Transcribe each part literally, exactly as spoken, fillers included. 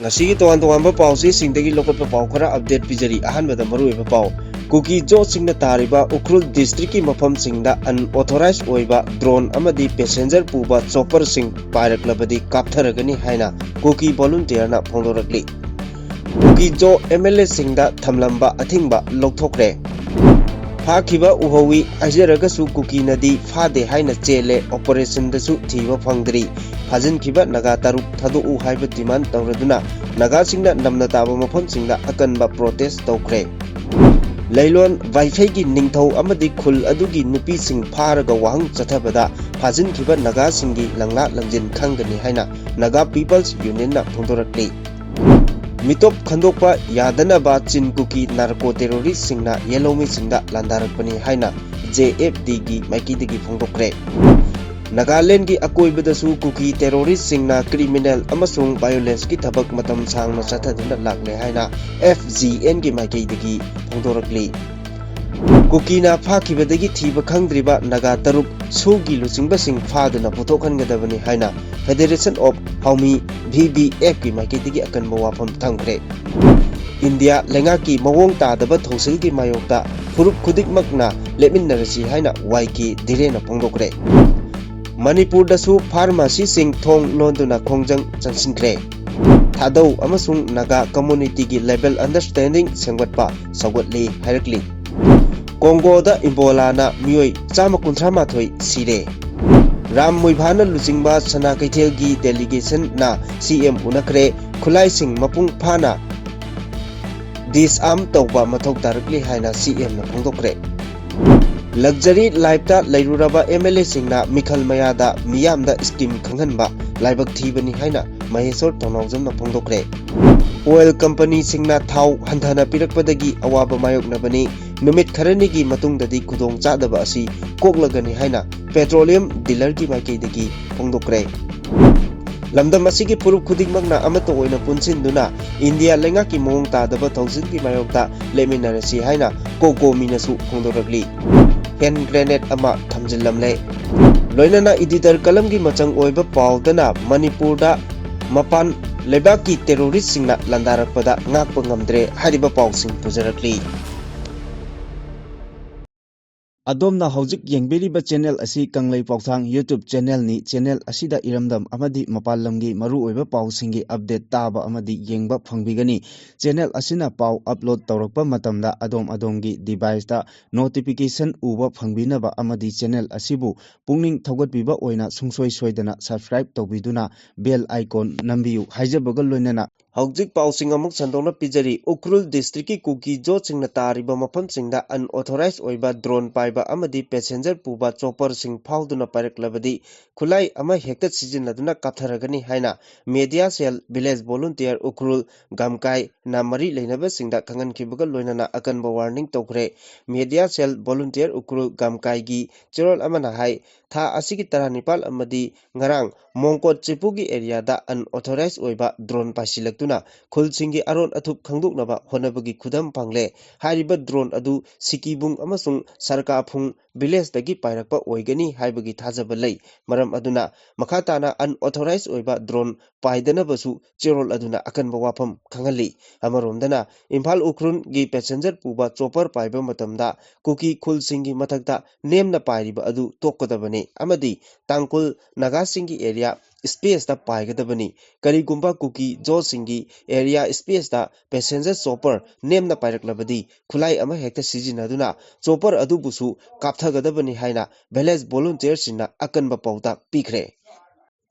ꯉꯁꯤꯒꯤ ꯇꯣꯉꯥꯟ ꯇꯣꯉꯥꯟꯕ ꯄꯥꯎꯆꯦꯁꯤꯡꯗꯒꯤ ꯂꯧꯈꯠꯄ ꯄꯥꯎ ꯈꯔ ꯑꯞꯗꯦꯠ ꯄꯤꯖꯔꯤ꯫ ꯑꯍꯥꯟꯕꯗ ꯃꯔꯨꯑꯣꯏꯕ ꯄꯥꯎ, ꯀꯨꯀꯤ ꯖꯣꯁꯤꯡꯅ ꯇꯥꯔꯤꯕ ꯎꯈ꯭ꯔꯨꯜ ꯗꯤꯁꯇ꯭ꯔꯤꯛꯀꯤ ꯃꯐꯝꯁꯤꯡꯗ ꯑꯟꯑꯣꯊꯣꯔꯥꯏꯖ ꯑꯣꯏꯕ ꯗ꯭ꯔꯣꯟ ꯑꯃꯗꯤ ꯄꯦꯁꯦꯟꯖꯔ ꯄꯨꯕ ꯆꯣꯄꯔꯁꯤꯡ ꯄꯥꯏꯔꯛꯂꯕꯗꯤ ꯀꯥꯞꯊꯔꯒꯅꯤ ꯍꯥꯏꯅ ꯀꯨꯀꯤ ꯚꯣꯂꯨꯟꯇꯤꯌꯔꯅ ꯐꯣꯡꯗꯣꯔꯛꯂꯤ꯫ ꯀꯨꯀꯤ ꯖꯣ ꯑꯦꯝ ꯑꯦꯜ ꯑꯦꯁꯤꯡꯗ ꯊꯝꯂꯝꯕ ꯑꯊꯤꯡꯕ ꯂꯧꯊꯣꯛꯈ꯭ꯔꯦ꯫ ꯐꯥꯈꯤꯕ ꯎꯍꯧꯏ ꯍꯥꯏꯖꯔꯒꯁꯨ ꯀꯨꯀꯤꯅꯗꯤ ꯐꯥꯗꯦ ꯍꯥꯏꯅ ꯆꯦꯜꯂꯦ, ꯑꯣꯄꯔꯦꯁꯟꯗꯁꯨ ꯊꯤꯕ ꯐꯪꯗ꯭ꯔꯤ꯫ ꯐꯥꯖꯤꯟꯈꯤꯕ ꯅꯥꯒꯥ ꯇꯔꯨꯛ ꯊꯥꯗꯣꯛꯎ ꯍꯥꯏꯕ ꯗꯤꯃꯥꯟ ꯇꯧꯔꯗꯨꯅ ꯅꯥꯒꯥꯁꯤꯡꯅ ꯅꯝꯅ ꯇꯥꯕ ꯃꯐꯝꯁꯤꯡꯗ ꯑꯀꯟꯕ ꯄ꯭ꯔꯣꯇꯦꯁ ꯇꯧꯈ꯭ꯔꯦ꯫ ꯂꯩꯂꯣꯟ ꯋꯥꯏꯐꯩꯒꯤ ꯅꯤꯡꯊꯧ ꯑꯃꯗꯤ ꯈꯨꯜ ꯑꯗꯨꯒꯤ ꯅꯨꯄꯤꯁꯤꯡ ꯐꯥꯔꯒ ꯋꯥꯍꯪ ꯆꯠꯊꯕꯗ ꯐꯥꯖꯤꯟꯈꯤꯕ ꯅꯥꯒꯥꯁꯤꯡꯒꯤ ꯂꯪꯂꯥ ꯂꯪꯖꯤꯟ ꯈꯪꯒꯅꯤ ꯍꯥꯏꯅ ꯅꯥꯒꯥ ꯄꯤꯄꯜꯁ ꯌꯨꯅꯤꯌꯟꯅ ꯐꯣꯡꯗꯣꯔꯛꯂꯤ꯫ ꯃꯤꯇꯣꯞ ꯈꯟꯗꯣꯛꯄ ꯌꯥꯗꯅꯕ ꯆꯤꯟ ꯀꯨꯀꯤ ꯅꯥꯔꯀꯣ ꯇꯦꯔꯣꯔꯤꯁꯁꯤꯡꯅ ꯌꯦꯜꯍꯧꯃꯤꯁꯤꯡꯗ ꯂꯥꯟꯗꯥꯔꯛꯄꯅꯤ ꯍꯥꯏꯅ ꯖꯦ ꯑꯦꯐ ꯗꯤꯒꯤ ꯃꯥꯏꯀꯩꯗꯒꯤ ꯐꯣꯡꯗꯣꯛꯈ꯭ꯔꯦ꯫ ꯅꯥꯒꯥꯂꯦꯟꯒꯤ ꯑꯀꯣꯏꯕꯗꯁꯨ ꯀꯨꯀꯤ ꯇꯦꯔꯣꯔꯤꯁꯁꯤꯡꯅ ꯀ꯭ꯔꯤꯃꯤꯅꯦꯜ ꯑꯃꯁꯨꯡ ꯚꯥꯏꯑꯣꯂꯦꯟꯁꯀꯤ ꯊꯕꯛ ꯃꯇꯝ ꯁꯥꯡꯅ ꯆꯠꯊꯗꯨꯅ ꯂꯥꯛꯂꯦ ꯍꯥꯏꯅ ꯑꯦꯐ ꯖꯤ ꯑꯦꯟꯒꯤ ꯃꯥꯏꯀꯩꯗꯒꯤ ꯐꯣꯡꯗꯣꯔꯛꯂꯤ꯫ ꯀꯨꯀꯤꯅ ꯐꯥꯈꯤꯕꯗꯒꯤ ꯊꯤꯕ ꯈꯪꯗ꯭ꯔꯤꯕ ꯅꯥꯒꯥ ꯇꯔꯨꯛ ꯁꯨꯒꯤ ꯂꯨꯆꯤꯡꯕꯁꯤꯡ ꯐꯥꯗꯨꯅ ꯄꯨꯊꯣꯛꯍꯟꯒꯗꯕꯅꯤ ꯍꯥꯏꯅ ꯐꯦꯗꯦꯔꯦꯁꯟ ꯑꯣꯐ ꯍꯥꯎꯃꯤ, ꯚꯤ ꯕꯤ ꯑꯦꯐꯀꯤ ꯃꯥꯏꯀꯩꯗꯒꯤ ꯑꯀꯟꯕ ꯋꯥꯐꯝ ꯊꯝꯈ꯭ꯔꯦ꯫ ꯏꯟꯗꯤꯌꯥ ꯂꯩꯉꯥꯛꯀꯤ ꯃꯑꯣꯡ ꯇꯥꯗꯕ ꯊꯧꯁꯤꯜꯒꯤ ꯃꯥꯌꯣꯛꯇ ꯐꯨꯔꯨꯞ ꯈꯨꯗꯤꯡꯃꯛꯅ ꯂꯦꯞꯃꯤꯟꯅꯔꯁꯤ ꯍꯥꯏꯅ ꯋꯥꯏ ꯀꯦ ꯙꯤꯔꯦꯟꯅ ꯐꯣꯡꯗꯣꯛꯈ꯭ꯔꯦ꯫ ꯃꯅꯤꯄꯨꯔꯗꯁꯨ ꯐꯥꯔꯃꯥꯁꯤꯁꯤꯡ ꯊꯣꯡ ꯂꯣꯟꯗꯨꯅ ꯈꯣꯡꯖꯪ ꯆꯪꯁꯤꯟꯈ꯭ꯔꯦ꯫ ꯊꯥꯗꯧ ꯑꯃꯁꯨꯡ ꯅꯥꯒꯥ ꯀꯝꯃꯨꯅꯤꯇꯤꯒꯤ ꯂꯦꯕꯦꯜ ꯑꯟꯗꯔꯁ꯭ꯇꯦꯟꯗꯤꯡ ꯁꯦꯝꯒꯠꯄ ꯁꯧꯒꯠꯂꯤ ꯍꯥꯏꯔꯛꯂꯤ꯫ ꯀꯣꯡꯒꯣꯗ ꯏꯕꯣꯂꯥꯅ ꯃꯤꯑꯣꯏ ꯆꯥꯝꯃ ꯀꯨꯟꯊ꯭ꯔꯥ ꯃꯥꯊꯣꯏ ꯁꯤꯔꯦ꯫ ꯔꯥꯝ ꯃꯣꯏꯚꯥꯅ ꯂꯨꯆꯤꯡꯕ ꯁꯅꯥ ꯀꯩꯊꯦꯜꯒꯤ ꯗꯦꯂꯤꯒꯦꯁꯟꯅ ꯁꯤ ꯑꯦꯝ ꯎꯅꯈ꯭ꯔꯦ꯫ ꯈꯨꯠꯂꯥꯏꯁꯤꯡ ꯃꯄꯨꯡ ꯐꯥꯅ ꯗꯤꯁꯑꯥꯔꯝ ꯇꯧꯕ ꯃꯊꯧ ꯇꯥꯔꯛꯂꯤ ꯍꯥꯏꯅ ꯁꯤ ꯑꯦꯝꯅ ꯐꯣꯡꯗꯣꯛꯈ꯭ꯔꯦ꯫ ꯂꯛꯖꯔꯤ ꯂꯥꯏꯐꯇ ꯂꯩꯔꯨꯔꯕ ꯑꯦꯝ ꯑꯦꯜ ꯑꯦꯁꯤꯡꯅ ꯃꯤꯈꯜ ꯃꯌꯥꯗ ꯃꯤꯌꯥꯝꯗ ꯁ꯭ꯀꯤꯝ ꯈꯪꯍꯟꯕ ꯂꯥꯏꯕꯛ ꯊꯤꯕꯅꯤ ꯍꯥꯏꯅ ꯃꯍꯦꯁꯣꯔ ꯊꯧꯅꯥꯎꯖꯝꯅ ꯐꯣꯡꯗꯣꯛꯈ꯭ꯔꯦ꯫ ꯑꯣꯏꯜ ꯀꯝꯄꯅꯤꯁꯤꯡꯅ ꯊꯥꯎ ꯍꯟꯊꯅ ꯄꯤꯔꯛꯄꯗꯒꯤ ꯑꯋꯥꯕ ꯃꯥꯌꯣꯛꯅꯕꯅꯤ꯫ ꯅꯨꯃꯤꯠ ꯈꯔꯅꯤꯒꯤ ꯃꯇꯨꯡꯗꯗꯤ ꯈꯨꯗꯣꯡꯆꯥꯗꯕ ꯑꯁꯤ ꯀꯣꯛꯂꯒꯅꯤ ꯍꯥꯏꯅ ꯄꯦꯇ꯭ꯔꯣꯂꯤꯌꯝ ꯗꯤꯂꯔꯒꯤ ꯃꯥꯏꯀꯩꯗꯒꯤ ꯐꯣꯡꯗꯣꯛꯈ꯭ꯔꯦ꯫ ꯂꯝꯗꯝ ꯑꯁꯤꯒꯤ ꯐꯨꯔꯨꯞ ꯈꯨꯗꯤꯡꯃꯛꯅ ꯑꯃꯠꯇ ꯑꯣꯏꯅ ꯄꯨꯟꯁꯤꯟꯗꯨꯅ ꯏꯟꯗꯤꯌꯥ ꯂꯩꯉꯥꯛꯀꯤ ꯃꯑꯣꯡ ꯇꯥꯗꯕ ꯊꯧꯁꯤꯜꯒꯤ ꯃꯥꯌꯣꯛꯇ ꯂꯦꯞꯃꯤꯟꯅꯔꯁꯤ ꯍꯥꯏꯅ ꯀꯣꯀꯣꯃꯤꯅꯁꯨ ꯐꯣꯡꯗꯣꯔꯛꯂꯤ꯫ ꯍꯦꯟ ꯒ꯭ꯔꯦꯅꯦꯗ ꯑꯃ ꯊꯝꯖꯤꯜꯂꯝꯂꯦ꯫ ꯂꯣꯏꯅꯅ ꯏꯗꯤꯇꯔ ꯀꯂꯝꯒꯤ ꯃꯆꯪ ꯑꯣꯏꯕ ꯄꯥꯎꯗꯅ ꯃꯅꯤꯄꯨꯔꯗ ꯃꯄꯥꯟ ꯂꯩꯕꯥꯛꯀꯤ ꯇꯦꯔꯣꯔꯤꯁꯁꯤꯡꯅ ꯂꯥꯟꯗꯥꯔꯛꯄꯗ ꯉꯥꯛꯄ ꯉꯝꯗ꯭ꯔꯦ ꯍꯥꯏꯔꯤꯕ ꯄꯥꯎꯁꯤꯡ ꯄꯨꯖꯔꯛꯂꯤ꯫ ꯑꯗꯣꯝꯅ ꯍꯧꯖꯤꯛ ꯌꯦꯡꯕꯤꯔꯤꯕ ꯆꯦꯅꯦꯜ ꯑꯁꯤ ꯀꯪꯂꯩ ꯄꯥꯎꯊꯥꯡ YouTube ꯆꯦꯅꯦꯜꯅꯤ꯫ ꯆꯦꯅꯦꯜ ꯑꯁꯤꯗ ꯏꯔꯝꯗꯝ ꯑꯃꯗꯤ ꯃꯄꯥꯟ ꯂꯝꯒꯤ ꯃꯔꯨꯑꯣꯏꯕ ꯄꯥꯎꯁꯤꯡꯒꯤ ꯑꯞꯗꯦꯠ ꯇꯥꯕ ꯑꯃꯗꯤ ꯌꯦꯡꯕ ꯐꯪꯕꯤꯒꯅꯤ꯫ ꯆꯦꯅꯦꯜ ꯑꯁꯤꯅ ꯄꯥꯎ ꯑꯞꯂꯣꯗ ꯇꯧꯔꯛꯄ ꯃꯇꯝꯗ ꯑꯗꯣꯝ ꯑꯗꯣꯝꯒꯤ ꯗꯤꯚꯥꯏꯁꯇ ꯅꯣꯇꯤꯐꯤꯀꯦꯁꯟ ꯎꯕ ꯐꯪꯕꯤꯅꯕ ꯑꯃꯗꯤ ꯆꯦꯅꯦꯜ ꯑꯁꯤꯕꯨ ꯄꯨꯛꯅꯤꯡ ꯊꯧꯒꯠꯄꯤꯕ ꯑꯣꯏꯅ ꯁꯨꯡꯁꯣꯏ ꯁꯣꯏꯗꯅ ꯁꯕꯁꯀ꯭ꯔꯥꯏꯕ ꯇꯧꯕꯤꯗꯨꯅ ꯕꯦꯜ ꯑꯥꯏꯀꯣꯟ ꯅꯝꯕꯤꯌꯨ ꯍꯥꯏꯖꯕꯒ ꯂꯣꯏꯅꯅ ꯍꯧꯖꯤꯛ ꯄꯥꯎꯁꯤꯡ ꯑꯃꯨꯛ ꯁꯟꯗꯣꯛꯅ ꯄꯤꯖꯔꯤ꯫ ꯎꯈ꯭ꯔꯨꯜ ꯗꯤꯁꯇ꯭ꯔꯤꯛꯀꯤ ꯀꯨꯀꯤ ꯖꯣꯠꯁꯤꯡꯅ ꯇꯥꯔꯤꯕ ꯃꯐꯝꯁꯤꯡꯗ ꯑꯟꯑꯣꯊꯣꯔꯥꯏꯖ ꯑꯣꯏꯕ ꯗ꯭ꯔꯣꯟ ꯄꯥꯏꯕ ꯑꯃꯗꯤ ꯄꯦꯁꯦꯟꯖꯔ ꯄꯨꯕ ꯆꯣꯄꯔꯁꯤꯡ ꯐꯥꯎꯗꯨꯅ ꯄꯥꯏꯔꯛꯂꯕꯗꯤ ꯈꯨꯠꯂꯥꯏ ꯑꯃ ꯍꯦꯛꯇ ꯁꯤꯖꯤꯟꯅꯗꯨꯅ ꯀꯥꯞꯊꯔꯒꯅꯤ ꯍꯥꯏꯅ ꯃꯦꯗꯤꯌꯥ ꯁꯦꯜ, ꯚꯤꯂꯦꯖ ꯚꯣꯂꯨꯟꯇꯤꯌꯔ ꯎꯈ꯭ꯔꯨꯜ ꯒꯝꯀꯥꯏꯅ ꯃꯔꯤ ꯂꯩꯅꯕꯁꯤꯡꯗ ꯈꯪꯍꯟꯈꯤꯕꯒ ꯂꯣꯏꯅꯅ ꯑꯀꯟꯕ ꯋꯥꯔꯅꯤꯡ ꯇꯧꯈ꯭ꯔꯦ꯫ ꯃꯦꯗꯤꯌꯥ ꯁꯦꯜ ꯚꯣꯂꯨꯟꯇꯤꯌꯔ ꯎꯈ꯭ꯔꯨꯜ ꯒꯝꯀꯥꯏꯒꯤ ꯆꯦꯔꯣꯜ ꯑꯃꯅ ꯍꯥꯏ, ꯊꯥ ꯑꯁꯤꯒꯤ ꯇꯔꯥꯅꯤꯄꯥꯜ ꯑꯃꯗꯤ ꯉꯔꯥꯡ ꯃꯣꯡꯀꯣꯠ ꯆꯤꯄꯨꯒꯤ ꯑꯦꯔꯤꯌꯥꯗ ꯑꯟꯑꯣꯊꯣꯔꯥꯏꯖ ꯑꯣꯏꯕ ꯗ꯭ꯔꯣꯟ ꯄꯥꯏꯁꯤꯜꯂꯛꯇꯨꯅ ꯈꯨꯜꯁꯤꯡꯒꯤ ꯑꯔꯣꯟ ꯑꯊꯨꯞ ꯈꯪꯗꯣꯛꯅꯕ ꯍꯣꯠꯅꯕꯒꯤ ꯈꯨꯗꯝ ꯐꯪꯂꯦ꯫ ꯍꯥꯏꯔꯤꯕ ꯗ꯭ꯔꯣꯟ ꯑꯗꯨ ꯁꯤꯀꯤꯕꯨꯡ ꯑꯃꯁꯨꯡ ꯁꯔꯀꯥꯐꯨꯡ ꯚꯤꯂꯦꯖꯇꯒꯤ ꯄꯥꯏꯔꯛꯄ ꯑꯣꯏꯒꯅꯤ ꯍꯥꯏꯕꯒꯤ ꯊꯥꯖꯕ ꯂꯩ꯫ ꯃꯔꯝ ꯑꯗꯨꯅ ꯃꯈꯥ ꯇꯥꯅ ꯑꯟꯑꯣꯊꯣꯔꯥꯏꯖ ꯑꯣꯏꯕ ꯗ꯭ꯔꯣꯟ ꯄꯥꯏꯗꯅꯕꯁꯨ ꯆꯦꯔꯣꯜ ꯑꯗꯨꯅ ꯑꯀꯟꯕ ꯋꯥꯐꯝ ꯈꯪꯍꯜꯂꯤ꯫ ꯑꯃꯔꯣꯝꯗꯅ ꯏꯝꯐꯥꯜ ꯎꯈ꯭ꯔꯨꯜꯒꯤ ꯄꯦꯁꯦꯟꯖꯔ ꯄꯨꯕ ꯆꯣꯄꯔ ꯄꯥꯏꯕ ꯃꯇꯝꯗ ꯀꯨꯀꯤ ꯈꯨꯜꯁꯤꯡꯒꯤ ꯃꯊꯛꯇ ꯅꯦꯝꯅ ꯄꯥꯏꯔꯤꯕ ꯑꯗꯨ ꯇꯣꯛꯀꯗꯕꯅꯤ ꯑꯃꯗꯤ ꯇꯥꯡꯈꯨꯜ ꯅꯥꯒꯥꯁꯤꯡꯒꯤ ꯑꯦꯔꯤꯌꯥ ꯁ꯭ꯄꯦꯁꯇ ꯄꯥꯏꯒꯗꯕꯅꯤ꯫ ꯀꯔꯤꯒꯨꯝꯕ ꯀꯨꯀꯤ ꯖꯣꯁꯤꯡꯒꯤ ꯑꯦꯔꯤꯌꯥ ꯁ꯭ꯄꯦꯁꯇ ꯄꯦꯁꯦꯟꯖꯔ ꯆꯣꯄꯔ ꯅꯦꯝꯅ ꯄꯥꯏꯔꯛꯂꯕꯗꯤ ꯈꯨꯠꯂꯥꯏ ꯑꯃ ꯍꯦꯛꯇ ꯁꯤꯖꯤꯟꯅꯗꯨꯅ ꯆꯣꯄꯔ ꯑꯗꯨꯕꯨꯁꯨ ꯀꯥꯞꯊꯒꯗꯕꯅꯤ ꯍꯥꯏꯅ ꯚꯤꯂꯦꯖ ꯚꯣꯂꯨꯟꯇꯤꯌꯔꯁꯤꯡꯅ ꯑꯀꯟꯕ ꯄꯥꯎꯇꯥꯛ ꯄꯤꯈ꯭ꯔꯦ꯫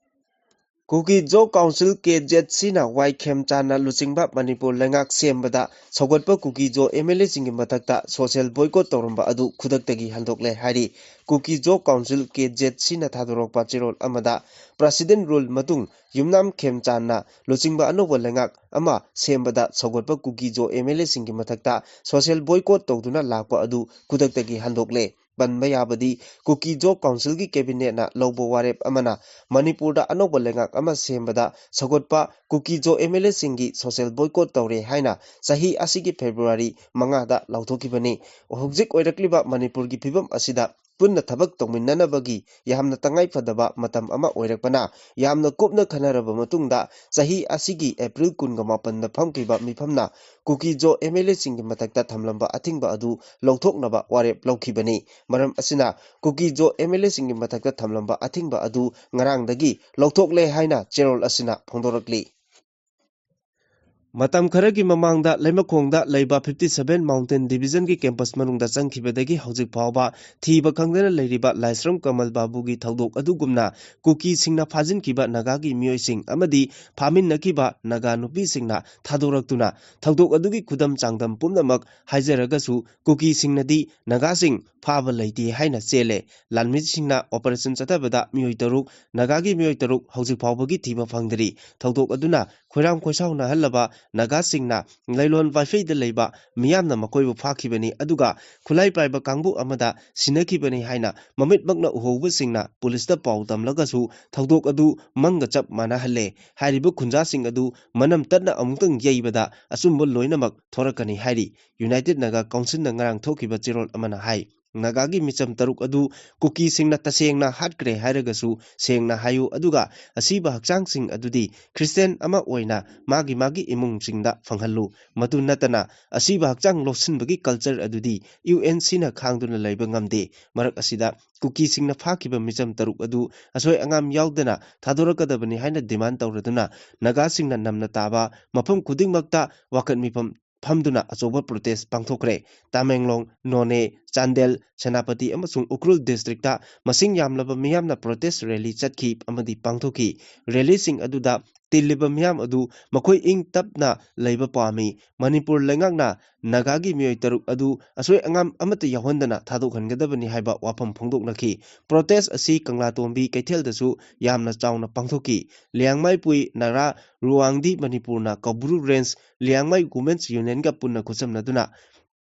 ꯀꯨꯀꯤ ꯖꯣ ꯀꯥꯎꯟꯁꯤꯜ, ꯀꯦ ꯖꯦꯠ ꯁꯤꯅ ꯋꯥꯏ ꯈꯦꯝꯆꯥꯟꯅ ꯂꯨꯆꯤꯡꯕ ꯃꯅꯤꯄꯨꯔ ꯂꯩꯉꯥꯛ ꯁꯦꯝꯕꯗ ꯁꯧꯒꯠꯄ ꯀꯨꯀꯤ ꯖꯣ ꯑꯦꯝ ꯑꯦꯜ ꯑꯦꯁꯤꯡꯒꯤ ꯃꯊꯛꯇ ꯁꯣꯁꯤꯌꯦꯜ ꯕꯣꯏꯀꯣꯠ ꯇꯧꯔꯝꯕ ꯑꯗꯨ ꯈꯨꯗꯛꯇꯒꯤ ꯍꯟꯗꯣꯛꯂꯦ ꯍꯥꯏꯔꯤ꯫ ꯀꯨꯀꯤ ꯖꯣ ꯀꯥꯎꯟꯁꯤꯜ, ꯀꯦ ꯖꯦꯠ ꯁꯤꯅ ꯊꯥꯗꯣꯔꯛꯄ ꯆꯦꯔꯣꯜ ꯑꯃꯗ, ꯄ꯭ꯔꯁꯤꯗꯦꯟ ꯔꯨꯜ ꯃꯇꯨꯡ ꯌꯨꯝꯅꯥꯝ ꯈꯦꯝꯆꯥꯟꯅ ꯂꯨꯆꯤꯡꯕ ꯑꯅꯧꯕ ꯂꯩꯉꯥꯛ ꯑꯃ ꯁꯦꯝꯕꯗ ꯁꯧꯒꯠꯄ ꯀꯨꯀꯤ ꯖꯣ ꯑꯦꯝ ꯑꯦꯜ ꯑꯦꯁꯤꯡꯒꯤ ꯃꯊꯛꯇ ꯁꯣꯁꯤꯌꯦꯜ ꯕꯣꯏꯀꯣꯠ ꯇꯧꯗꯨꯅ ꯂꯥꯛꯄ ꯑꯗꯨ ꯈꯨꯗꯛꯇꯒꯤ ꯍꯟꯗꯣꯛꯂꯦ꯫ ꯄꯟꯕ ꯌꯥꯕꯗꯤ, ꯀꯨꯀꯤ ꯖꯣ ꯀꯥꯎꯟꯁꯤꯜꯒꯤ ꯀꯦꯕꯤꯅꯦꯠꯅ ꯂꯧꯕ ꯋꯥꯔꯦꯞ ꯑꯃꯅ ꯃꯅꯤꯄꯨꯔꯗ ꯑꯅꯧꯕ ꯂꯩꯉꯥꯛ ꯑꯃ ꯁꯦꯝꯕꯗ ꯁꯧꯒꯠꯄ ꯀꯨꯀꯤ ꯖꯣ ꯑꯦꯝ ꯑꯦꯜ ꯑꯦꯁꯤꯡꯒꯤ ꯁꯣꯁꯤꯌꯦꯜ ꯕꯣꯏꯀꯣꯠ ꯇꯧꯔꯦ ꯍꯥꯏꯅ ꯆꯍꯤ ꯑꯁꯤꯒꯤ ꯐꯦꯕ꯭ꯔꯨꯋꯥꯔꯤ ꯃꯉꯥꯗ ꯂꯥꯎꯊꯣꯛꯈꯤꯕꯅꯤ꯫ ꯍꯧꯖꯤꯛ ꯑꯣꯏꯔꯛꯂꯤꯕ ꯃꯅꯤꯄꯨꯔꯒꯤ ꯐꯤꯕꯝ ꯑꯁꯤꯗ ꯄꯨꯟꯅ ꯊꯕꯛ ꯇꯧꯃꯤꯟꯅꯅꯕꯒꯤ ꯌꯥꯝꯅ ꯇꯉꯥꯏ ꯐꯗꯕ ꯃꯇꯝ ꯑꯃ ꯑꯣꯏꯔꯛꯄꯅ, ꯌꯥꯝꯅ ꯀꯨꯞꯅ ꯈꯟꯅꯔꯕ ꯃꯇꯨꯡꯗ ꯆꯍꯤ ꯑꯁꯤꯒꯤ ꯑꯦꯄ꯭ꯔꯤꯜ ꯀꯨꯟꯒ ꯃꯥꯄꯟꯗ ꯐꯝꯈꯤꯕ ꯃꯤꯐꯝꯅ ꯀꯨꯀꯤ ꯖꯣ ꯑꯦꯝ ꯑꯦꯜ ꯑꯦꯁꯤꯡꯒꯤ ꯃꯊꯛꯇ ꯊꯝꯂꯝꯕ ꯑꯊꯤꯡꯕ ꯑꯗꯨ ꯂꯧꯊꯣꯛꯅꯕ ꯋꯥꯔꯦꯞ ꯂꯧꯈꯤꯕꯅꯤ꯫ ꯃꯔꯝ ꯑꯁꯤꯅ ꯀꯨꯀꯤ ꯖꯣ ꯑꯦꯝ ꯑꯦꯜ ꯑꯦꯁꯤꯡꯒꯤ ꯃꯊꯛꯇ ꯊꯝꯂꯝꯕ ꯑꯊꯤꯡꯕ ꯑꯗꯨ ꯉꯔꯥꯡꯗꯒꯤ ꯂꯧꯊꯣꯛꯂꯦ ꯍꯥꯏꯅ ꯆꯦꯔꯣꯜ ꯑꯁꯤꯅ ꯐꯣꯡꯗꯣꯔꯛꯂꯤ꯫ ꯃꯇꯝ ꯈꯔꯒꯤ ꯃꯃꯥꯡꯗ ꯂꯩꯃꯈꯣꯡꯗ ꯂꯩꯕ fifty seven Mountain Divisionꯒꯤ campus ꯃꯅꯨꯡꯗ ꯆꯪꯈꯤꯕꯗꯒꯤ ꯍꯧꯖꯤꯛ ꯐꯥꯎꯕ ꯊꯤꯕ ꯈꯪꯗꯅ ꯂꯩꯔꯤꯕ ꯂꯥꯏꯁ꯭ꯔꯝ ꯀꯃꯜ ꯕꯥꯕꯨꯒꯤ ꯊꯧꯗꯣꯛ ꯑꯗꯨꯒꯨꯝꯅ ꯀꯨꯀꯤꯁꯤꯡꯅ ꯐꯥꯖꯤꯟꯈꯤꯕ ꯅꯥꯒꯥꯒꯤ ꯃꯤꯑꯣꯏꯁꯤꯡ ꯑꯃꯗꯤ ꯐꯥꯃꯤꯟꯅꯈꯤꯕ ꯅꯥꯒꯥ ꯅꯨꯄꯤꯁꯤꯡꯅ ꯊꯥꯗꯣꯔꯛꯇꯨꯅ ꯊꯧꯗꯣꯛ ꯑꯗꯨꯒꯤ ꯈꯨꯗꯝ ꯆꯥꯡꯗꯝ ꯄꯨꯝꯅꯃꯛ ꯍꯥꯏꯖꯔꯒꯁꯨ ꯀꯨꯀꯤꯁꯤꯡꯅꯗꯤ ꯅꯥꯒꯥꯁꯤꯡ ꯐꯥꯕ ꯂꯩꯇꯦ ꯍꯥꯏꯅ ꯆꯦꯜꯂꯦ꯫ ꯂꯥꯟꯃꯤꯁꯤꯡꯅ operation ꯆꯠꯊꯕꯗ ꯃꯤꯑꯣꯏ ꯇꯔꯨꯛ, ꯅꯥꯒꯥꯒꯤ ꯃꯤꯑꯣꯏ ꯇꯔꯨꯛ ꯍꯧꯖꯤꯛ ꯐꯥꯎꯕꯒꯤ ꯊꯤꯕ ꯐꯪꯗ꯭ꯔꯤ꯫ ꯊꯧꯗꯣꯛ ꯑꯗꯨꯅ ꯈꯣꯏꯔꯥꯡ ꯈꯣꯏꯁꯥꯎꯅꯍꯜꯂꯕ ꯅꯥꯒꯥꯁꯤꯡꯅ ꯂꯩꯂꯣꯟ ꯋꯥꯏꯐꯩꯗ ꯂꯩꯕ ꯃꯤꯌꯥꯝꯅ ꯃꯈꯣꯏꯕꯨ ꯐꯥꯈꯤꯕꯅꯤ, ꯑꯗꯨꯒ ꯈꯨꯠꯂꯥꯏ ꯄꯥꯏꯕ ꯀꯥꯡꯕꯨ ꯑꯃꯗ ꯁꯤꯟꯅꯈꯤꯕꯅꯤ ꯍꯥꯏꯅ ꯃꯃꯤꯠꯃꯛꯅ ꯎꯍꯧꯕꯁꯤꯡꯅ ꯄꯨꯂꯤꯁꯇ ꯄꯥꯎ ꯇꯝꯂꯒꯁꯨ ꯊꯧꯗꯣꯛ ꯑꯗꯨ ꯃꯪꯒ ꯆꯞ ꯃꯥꯟꯅꯍꯜꯂꯦ꯫ ꯍꯥꯏꯔꯤꯕ ꯈꯨꯟꯖꯥꯁꯤꯡ ꯑꯗꯨ ꯃꯅꯝ ꯇꯠꯅ ꯑꯃꯨꯛꯇꯪ ꯌꯩꯕꯗ ꯑꯆꯨꯝꯕ ꯂꯣꯏꯅꯃꯛ ꯊꯣꯔꯛꯀꯅꯤ ꯍꯥꯏꯔꯤ꯫ United Naga Councilꯅ ꯉꯔꯥꯡ ꯊꯣꯛꯈꯤꯕ ꯆꯦꯔꯣꯜ ꯑꯃꯅ ꯍꯥꯏ꯫ ꯅꯥꯒꯥꯒꯤ ꯃꯤꯆꯝ ꯇꯔꯨꯛ ꯑꯗꯨ ꯀꯨꯀꯤꯁꯤꯡꯅ ꯇꯁꯦꯡꯅ ꯍꯥꯠꯈ꯭ꯔꯦ ꯍꯥꯏꯔꯒꯁꯨ ꯁꯦꯡꯅ ꯍꯥꯏꯌꯨ, ꯑꯗꯨꯒ ꯑꯁꯤꯕ ꯍꯛꯆꯥꯡꯁꯤꯡ ꯑꯗꯨꯗꯤ ꯈ꯭ꯔꯤꯁꯇꯤꯌꯥꯟ ꯑꯃ ꯑꯣꯏꯅ ꯃꯥꯒꯤ ꯃꯥꯒꯤ ꯏꯃꯨꯡꯁꯤꯡꯗ ꯐꯪꯍꯜꯂꯨ꯫ ꯃꯗꯨ ꯅꯠꯇꯅ ꯑꯁꯤꯕ ꯍꯛꯆꯥꯡ ꯂꯧꯁꯤꯟꯕꯒꯤ culture ꯑꯗꯨꯗꯤ UNCꯅ ꯈꯥꯡꯗꯨꯅ ꯂꯩꯕ ꯉꯝꯗꯦ꯫ ꯃꯔꯛ ꯑꯁꯤꯗ ꯀꯨꯀꯤꯁꯤꯡꯅ ꯐꯥꯈꯤꯕ ꯃꯤꯆꯝ ꯇꯔꯨꯛ ꯑꯗꯨ ꯑꯁꯣꯏ ꯑꯉꯥꯝ ꯌꯥꯎꯗꯅ ꯊꯥꯗꯣꯔꯛꯀꯗꯕꯅꯤ ꯍꯥꯏꯅ demand ꯇꯧꯔꯗꯨꯅ ꯅꯥꯒꯥꯁꯤꯡꯅ ꯅꯝꯅ ꯇꯥꯕ ꯃꯐꯝ ꯈꯨꯗꯤꯡꯃꯛꯇ ꯋꯥꯀꯠ ꯃꯤꯐꯝ ꯐꯝꯗꯨꯅ ꯑꯆꯧꯕ protest ꯄꯥꯡꯊꯣꯛꯈ꯭ꯔꯦ꯫ ꯇꯃꯦꯡꯂꯣꯡ, ꯅꯣꯅꯦ, ꯆꯥꯟꯗꯦꯜ, ꯁꯦꯅꯥꯄꯇꯤ ꯑꯃꯁꯨꯡ ꯎꯈ꯭ꯔꯨꯜ districtꯇ ꯃꯁꯤꯡ ꯌꯥꯝꯂꯕ ꯃꯤꯌꯥꯝꯅ protest rally ꯆꯠꯈꯤ ꯑꯃꯗꯤ ꯄꯥꯡꯊꯣꯛꯈꯤ꯫ Rallyꯁꯤꯡ ꯑꯗꯨꯗ ꯇꯤꯜꯂꯤꯕ ꯃꯤꯌꯥꯝ ꯑꯗꯨ ꯃꯈꯣꯏ ꯏꯪ ꯇꯞꯅ ꯂꯩꯕ ꯄꯥꯝꯃꯤ꯫ ꯃꯅꯤꯄꯨꯔ ꯂꯩꯉꯥꯛꯅ ꯅꯥꯒꯥꯒꯤ ꯃꯤꯑꯣꯏ ꯇꯔꯨꯛ ꯑꯗꯨ ꯑꯁꯣꯏ ꯑꯉꯥꯝ ꯑꯃꯠꯇ ꯌꯥꯎꯍꯟꯗꯅ ꯊꯥꯗꯣꯛꯍꯟꯒꯗꯕꯅꯤ ꯍꯥꯏꯕ ꯋꯥꯐꯝ ꯐꯣꯡꯗꯣꯛꯅꯈꯤ꯫ Protest ꯑꯁꯤ ꯀꯪꯂꯥꯇꯣꯝꯕꯤ ꯀꯩꯊꯦꯜꯗꯁꯨ ꯌꯥꯝꯅ ꯆꯥꯎꯅ ꯄꯥꯡꯊꯣꯛꯈꯤ꯫ ꯂꯤꯌꯥꯡꯃꯩ ꯄꯨꯏ ꯅꯥꯔꯥ ꯔꯨꯋꯥꯡꯗꯤ ꯃꯅꯤꯄꯨꯔꯅ ꯀꯧꯕ꯭ꯔꯨ Range ꯂꯤꯌꯥꯡꯃꯩ Women's Unionꯒ ꯄꯨꯟꯅ ꯈꯨꯠꯁꯝꯅꯗꯨꯅ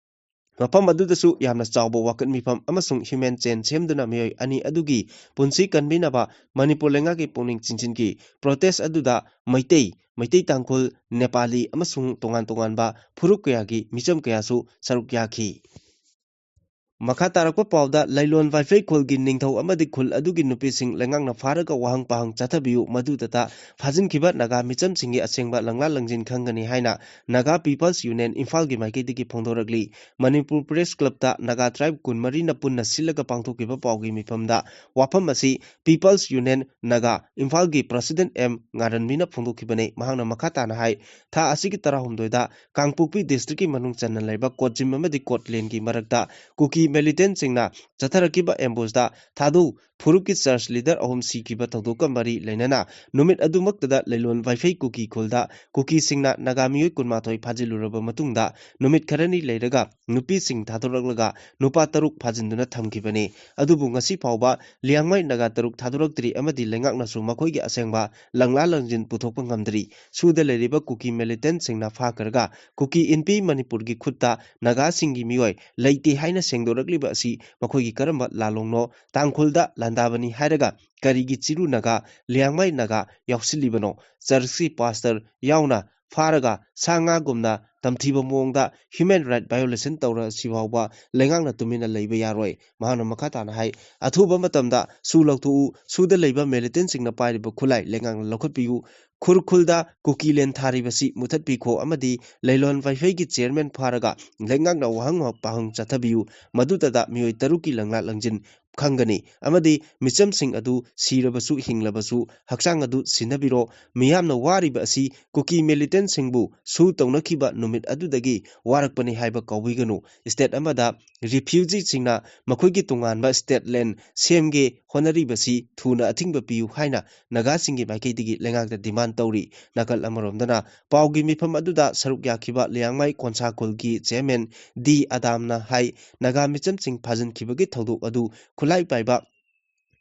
ꯃꯐꯝ ꯑꯗꯨꯗꯁꯨ ꯌꯥꯝꯅ ꯆꯥꯎꯕ ꯋꯥꯀꯠ ꯃꯤꯐꯝ ꯑꯃꯁꯨꯡ human chain ꯁꯦꯝꯗꯨꯅ ꯃꯤꯑꯣꯏ ꯑꯅꯤ ꯑꯗꯨꯒꯤ ꯄꯨꯟꯁꯤ ꯀꯟꯕꯤꯅꯕ ꯃꯅꯤꯄꯨꯔ ꯂꯩꯉꯥꯛꯀꯤ ꯄꯨꯛꯅꯤꯡ ꯆꯤꯡꯁꯤꯟꯈꯤ꯫ Protest ꯑꯗꯨꯗ ꯃꯩꯇꯩ, ꯃꯩꯇꯩ ꯇꯥꯡꯈꯨꯜ, ꯅꯦꯄꯥꯂꯤ ꯑꯃꯁꯨꯡ ꯇꯣꯉꯥꯟ ꯇꯣꯉꯥꯟꯕ ꯐꯨꯔꯨꯞ ꯀꯌꯥꯒꯤ ꯃꯤꯆꯝ ꯀꯌꯥꯁꯨ ꯁꯔꯨꯛ ꯌꯥꯈꯤ꯫ ꯃꯈꯥ ꯇꯥꯔꯛꯄ ꯄꯥꯎꯗ, ꯂꯩꯂꯣꯟ ꯋꯥꯏꯐꯩ ꯈꯨꯜꯒꯤ ꯅꯤꯡꯊꯧ ꯑꯃꯗꯤ ꯈꯨꯜ ꯑꯗꯨꯒꯤ ꯅꯨꯄꯤꯁꯤꯡ ꯂꯩꯉꯥꯛꯅ ꯐꯥꯔꯒ ꯋꯥꯍꯪ ꯄꯥꯍꯪ ꯆꯠꯊꯕꯤꯌꯨ, ꯃꯗꯨꯗꯇ ꯐꯥꯖꯤꯟꯈꯤꯕ ꯅꯥꯒꯥ ꯃꯤꯆꯝꯁꯤꯡꯒꯤ ꯑꯁꯦꯡꯕ ꯂꯪꯂꯥ ꯂꯪꯖꯤꯟ ꯈꯪꯒꯅꯤ ꯍꯥꯏꯅ ꯅꯥꯒꯥ ꯄꯤꯄꯜꯁ ꯌꯨꯅꯤꯌꯟ ꯏꯝꯐꯥꯜꯒꯤ ꯃꯥꯏꯀꯩꯗꯒꯤ ꯐꯣꯡꯗꯣꯔꯛꯂꯤ꯫ ꯃꯅꯤꯄꯨꯔ ꯄ꯭ꯔꯦꯁ ꯀ꯭ꯂꯕꯇ ꯅꯥꯒꯥ ꯇ꯭ꯔꯥꯏꯕ ꯀꯨꯟꯃꯔꯤꯅ ꯄꯨꯟꯅ ꯁꯤꯜꯂꯒ ꯄꯥꯡꯊꯣꯛꯈꯤꯕ ꯄꯥꯎꯒꯤ ꯃꯤꯐꯝꯗ ꯋꯥꯐꯝ ꯑꯁꯤ ꯄꯤꯄꯜꯁ ꯌꯨꯅꯤꯌꯟ ꯅꯥꯒꯥ ꯏꯝꯐꯥꯜꯒꯤ ꯄ꯭ꯔꯁꯤꯗꯦꯟ ꯑꯦꯝ ꯉꯥꯔꯟꯕꯤꯅ ꯐꯣꯡꯗꯣꯛꯈꯤꯕꯅꯤ꯫ ꯃꯍꯥꯛꯅ ꯃꯈꯥ ꯇꯥꯅ ꯍꯥꯏ, ꯊꯥ ꯑꯁꯤꯒꯤ ꯇꯔꯥꯍꯨꯝꯗꯣꯏꯗ ꯀꯥꯡꯄꯣꯛꯄꯤ ꯗꯤꯁꯇ꯭ꯔꯤꯛꯀꯤ ꯃꯅꯨꯡ ꯆꯟꯅ ꯂꯩꯕ ꯀꯣꯠꯖꯤꯝ ꯑꯃꯗꯤ ꯀꯣꯠꯂꯦꯟꯒꯤ ꯃꯔꯛꯇ ꯀꯨꯀꯤ ꯃꯤꯂꯤꯇꯦꯟꯠꯁꯤꯡꯅ ꯆꯠꯊꯔꯛꯈꯤꯕ ꯑꯦꯝꯕꯨꯁꯇ ꯊꯥꯗꯨ ꯐꯨꯔꯨꯞꯀꯤ ꯆꯔꯆ ꯂꯤꯗꯔ ꯑꯍꯨꯝ ꯁꯤꯈꯤꯕ ꯊꯧꯗꯣꯛꯀ ꯃꯔꯤ ꯂꯩꯅꯅ ꯅꯨꯃꯤꯠ ꯑꯗꯨꯃꯛꯇꯗ ꯂꯩꯂꯣꯟ ꯋꯥꯏꯐꯩ ꯀꯨꯀꯤ ꯈꯨꯜꯗ ꯀꯨꯀꯤꯁꯤꯡꯅ ꯅꯥꯒꯥ ꯃꯤꯑꯣꯏ ꯀꯨꯟꯃꯥꯊꯣꯏ ꯐꯥꯖꯤꯜꯂꯨꯔꯕ ꯃꯇꯨꯡꯗ ꯅꯨꯃꯤꯠ ꯈꯔꯅꯤ ꯂꯩꯔꯒ ꯅꯨꯄꯤꯁꯤꯡ ꯊꯥꯗꯣꯔꯛꯂꯒ ꯅꯨꯄꯥ ꯇꯔꯨꯛ ꯐꯥꯖꯤꯟꯗꯨꯅ ꯊꯝꯈꯤꯕꯅꯤ꯫ ꯑꯗꯨꯕꯨ ꯉꯁꯤ ꯐꯥꯎꯕ ꯂꯤꯌꯥꯡꯃꯩ ꯅꯥꯒꯥ ꯇꯔꯨꯛ ꯊꯥꯗꯣꯔꯛꯇ꯭ꯔꯤ ꯑꯃꯗꯤ ꯂꯩꯉꯥꯛꯅꯁꯨ ꯃꯈꯣꯏꯒꯤ ꯑꯁꯦꯡꯕ ꯂꯪꯂꯥ ꯂꯪꯖꯤꯟ ꯄꯨꯊꯣꯛꯄ ꯉꯝꯗ꯭ꯔꯤ꯫ ꯁꯨꯗ ꯂꯩꯔꯤꯕ ꯀꯨꯀꯤ ꯃꯤꯂꯤꯇꯦꯟꯠꯁꯤꯡꯅ ꯐꯥꯈ꯭ꯔꯒ ꯀꯨꯀꯤ ꯏꯟꯄꯤ ꯃꯅꯤꯄꯨꯔꯒꯤ ꯈꯨꯠꯇ ꯅꯥꯒꯥꯁꯤꯡꯒꯤ ꯃꯤꯑꯣꯏ ꯂꯩꯇꯦ ꯍꯥꯏꯅ ꯁꯦꯡꯗꯣꯔꯛꯂꯤꯕ ꯑꯁꯤ ꯃꯈꯣꯏꯒꯤ ꯀꯔꯝꯕ ꯂꯥꯜꯂꯣꯡꯅꯣ? ꯇꯥꯡꯈꯨꯜꯗ ꯂꯥꯟꯗꯥꯕꯅꯤ ꯍꯥꯏꯔꯒ ꯀꯔꯤꯒꯤ ꯆꯤꯔꯨ ꯅꯥꯒꯥ, ꯂꯤꯌꯥꯡꯃꯩ ꯅꯥꯒꯥ ꯌꯥꯎꯁꯤꯜꯂꯤꯕꯅꯣ? ꯆꯔꯆꯀꯤ ꯄꯥꯁꯇꯔ ꯌꯥꯎꯅ ꯐꯥꯔꯒ ꯁꯥ ꯉꯥꯒꯨꯝꯅ ꯇꯝꯊꯤꯕ ꯃꯑꯣꯡꯗ ꯍ꯭ꯌꯨꯃꯦꯟ ꯔꯥꯏꯠ ꯚꯥꯏꯑꯣꯂꯦꯁꯟ ꯇꯧꯔꯁꯤ ꯐꯥꯎꯕ ꯂꯩꯉꯥꯛꯅ ꯇꯨꯃꯤꯟꯅ ꯂꯩꯕ ꯌꯥꯔꯣꯏ꯫ ꯃꯍꯥꯛꯅ ꯃꯈꯥ ꯇꯥꯅ ꯍꯥꯏ, ꯑꯊꯨꯕ ꯃꯇꯝꯗ ꯁꯨ ꯂꯧꯊꯣꯛꯎ, ꯁꯨꯗ ꯂꯩꯕ ꯃꯤꯂꯤꯇꯦꯟꯠꯁꯤꯡꯅ ꯄꯥꯏꯔꯤꯕ ꯈꯨꯠꯂꯥꯏ ꯂꯩꯉꯥꯛꯅ ꯂꯧꯈꯠꯄꯤꯌꯨ, ꯈꯨꯔꯈꯨꯜꯗ ꯀꯨꯀꯤꯂꯦꯟ ꯊꯥꯔꯤꯕꯁꯤ ꯃꯨꯊꯠꯄꯤꯈꯣ ꯑꯃꯗꯤ ꯂꯩꯂꯣꯟ ꯋꯥꯏꯐꯩꯒꯤ ꯆꯤꯌꯔꯃꯦꯟ ꯐꯥꯔꯒ ꯂꯩꯉꯥꯛꯅ ꯋꯥꯍꯪ ꯄꯥꯍꯪ ꯆꯠꯊꯕꯤꯌꯨ, ꯃꯗꯨꯗꯇ ꯃꯤꯑꯣꯏ ꯇꯔꯨꯛꯀꯤ ꯂꯪꯂꯥ ꯂꯪꯖꯤꯟ ꯈꯪꯒꯅꯤ ꯑꯃꯗꯤ ꯃꯤꯆꯝꯁꯤꯡ ꯑꯗꯨ ꯁꯤꯔꯕꯁꯨ ꯍꯤꯡꯂꯕꯁꯨ ꯍꯛꯆꯥꯡ ꯑꯗꯨ ꯁꯤꯟꯅꯕꯤꯔꯣ꯫ ꯃꯤꯌꯥꯝꯅ ꯋꯥꯔꯤꯕ ꯑꯁꯤ ꯀꯨꯀꯤ ꯃꯤꯂꯤꯇꯦꯟꯠꯁꯤꯡꯕꯨ ꯁꯨ ꯇꯧꯅꯈꯤꯕ ꯅꯨꯃꯤꯠ ꯑꯗꯨꯗꯒꯤ ꯋꯥꯔꯛꯄꯅꯤ ꯍꯥꯏꯕ ꯀꯥꯎꯕꯤꯒꯅꯨ꯫ ꯁ꯭ꯇꯦꯠ ꯑꯃꯗ ꯔꯤꯐ꯭ꯌꯨꯖꯤꯁꯤꯡꯅ ꯃꯈꯣꯏꯒꯤ ꯇꯣꯉꯥꯟꯕ ꯁ꯭ꯇꯦꯠ ꯂꯦꯟ ꯁꯦꯝꯒꯦ ꯍꯣꯠꯅꯔꯤꯕꯁꯤ ꯊꯨꯅ ꯑꯊꯤꯡꯕ ꯄꯤꯌꯨ ꯍꯥꯏꯅ ꯅꯥꯒꯥꯁꯤꯡꯒꯤ ꯃꯥꯏꯀꯩꯗꯒꯤ ꯂꯩꯉꯥꯛꯇ ꯗꯤꯃꯥꯟ ꯇꯧꯔꯤ꯫ ꯅꯥꯀꯜ ꯑꯃꯔꯣꯝꯗꯅ ꯄꯥꯎꯒꯤ ꯃꯤꯐꯝ ꯑꯗꯨꯗ ꯁꯔꯨꯛ ꯌꯥꯈꯤꯕ ꯂꯤꯌꯥꯡꯃꯩ ꯀꯣꯟꯁꯥ ꯈꯨꯜꯒꯤ ꯆꯤꯌꯔꯃꯦꯟ ꯗꯤ ꯑꯗꯥꯝꯅ ꯍꯥꯏ, ꯅꯥꯒꯥ ꯃꯤꯆꯝꯁꯤꯡ ꯐꯥꯖꯤꯟꯈꯤꯕꯒꯤ ꯊꯧꯗꯣꯛ ꯑꯗꯨ ꯈꯨꯠꯂꯥꯏ ꯄꯥꯏꯕ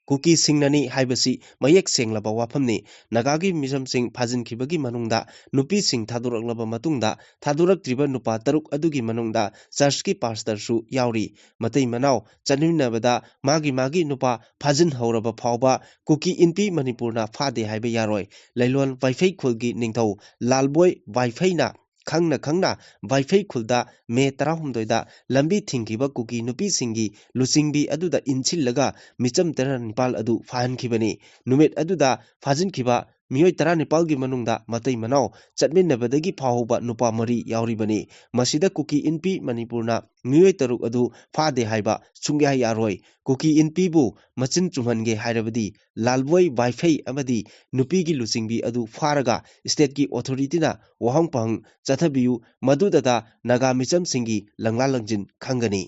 ꯀꯨꯀꯤꯁꯤꯡꯅꯅꯤ ꯍꯥꯏꯕꯁꯤ ꯃꯌꯦꯛ ꯁꯦꯡꯂꯕ ꯋꯥꯐꯝꯅꯤ꯫ ꯅꯥꯒꯥꯒꯤ ꯃꯤꯆꯝꯁꯤꯡ ꯐꯥꯖꯤꯟꯈꯤꯕꯒꯤ ꯃꯅꯨꯡꯗ ꯅꯨꯄꯤꯁꯤꯡ ꯊꯥꯗꯣꯔꯛꯂꯕ ꯃꯇꯨꯡꯗ ꯊꯥꯗꯣꯔꯛꯇ꯭ꯔꯤꯕ ꯅꯨꯄꯥ ꯇꯔꯨꯛ ꯑꯗꯨꯒꯤ ꯃꯅꯨꯡꯗ ꯆꯔꯆꯀꯤ ꯄꯥꯁꯇꯔꯁꯨ ꯌꯥꯎꯔꯤ꯫ ꯃꯇꯩ ꯃꯅꯥꯎ ꯆꯠꯃꯤꯟꯅꯕꯗ ꯃꯥꯒꯤ ꯃꯥꯒꯤ ꯅꯨꯄꯥ ꯐꯥꯖꯤꯟꯍꯧꯔꯕ ꯐꯥꯎꯕ ꯀꯨꯀꯤ ꯏꯟꯄꯤ ꯃꯅꯤꯄꯨꯔꯅ ꯐꯥꯗꯦ ꯍꯥꯏꯕ ꯌꯥꯔꯣꯏ꯫ ꯂꯩꯂꯣꯟ ꯋꯥꯏꯐꯩ ꯈꯨꯜꯒꯤ ꯅꯤꯡꯊꯧ ꯂꯥꯜꯕꯣꯏ ꯋꯥꯏꯐꯩꯅ ꯈꯪꯅ ꯈꯪꯅ ꯋꯥꯏꯐꯩ ꯈꯨꯜꯗ ꯃꯦ ꯇꯔꯥꯍꯨꯝꯗꯣꯏꯗ ꯂꯝꯕꯤ ꯊꯤꯡꯈꯤꯕ ꯀꯨꯀꯤ ꯅꯨꯄꯤꯁꯤꯡꯒꯤ ꯂꯨꯆꯤꯡꯕꯤ ꯑꯗꯨꯗ ꯏꯟꯁꯤꯜꯂꯒ ꯃꯤꯆꯝ ꯇꯔꯥꯅꯤꯄꯥꯜ ꯑꯗꯨ ꯐꯥꯍꯟꯈꯤꯕꯅꯤ꯫ ꯅꯨꯃꯤꯠ ꯑꯗꯨꯗ ꯐꯥꯖꯤꯟꯈꯤꯕ ꯃꯤꯑꯣꯏ ꯇꯔꯥꯅꯤꯄꯥꯜꯒꯤ ꯃꯅꯨꯡꯗ ꯃꯇꯩ ꯃꯅꯥꯎ ꯆꯠꯃꯤꯟꯅꯕꯗꯒꯤ ꯐꯥꯍꯧꯕ ꯅꯨꯄꯥ ꯃꯔꯤ ꯌꯥꯎꯔꯤꯕꯅꯤ꯫ ꯃꯁꯤꯗ ꯀꯨꯀꯤ ꯏꯟꯄꯤ ꯃꯅꯤꯄꯨꯔꯅ ꯃꯤꯑꯣꯏ ꯇꯔꯨꯛ ꯑꯗꯨ ꯐꯥꯗꯦ ꯍꯥꯏꯕ ꯁꯨꯡꯌꯥ ꯌꯥꯔꯣꯏ꯫ ꯀꯨꯀꯤ ꯏꯟꯄꯤꯕꯨ ꯃꯆꯤꯟ ꯆꯨꯝꯍꯟꯒꯦ ꯍꯥꯏꯔꯕꯗꯤ ꯂꯥꯜꯕꯣꯏ ꯋꯥꯏꯐꯩ ꯑꯃꯗꯤ ꯅꯨꯄꯤꯒꯤ ꯂꯨꯆꯤꯡꯕꯤ ꯑꯗꯨ ꯐꯥꯔꯒ stateꯀꯤ authorityꯅ ꯋꯥꯍꯪ ꯄꯥꯎꯍꯪ ꯆꯠꯊꯕꯤꯌꯨ, ꯃꯗꯨꯗꯇ ꯅꯥꯒꯥ ꯃꯤꯆꯝꯁꯤꯡꯒꯤ ꯂꯪꯂꯥ ꯂꯪꯖꯤꯟ ꯈꯪꯒꯅꯤ꯫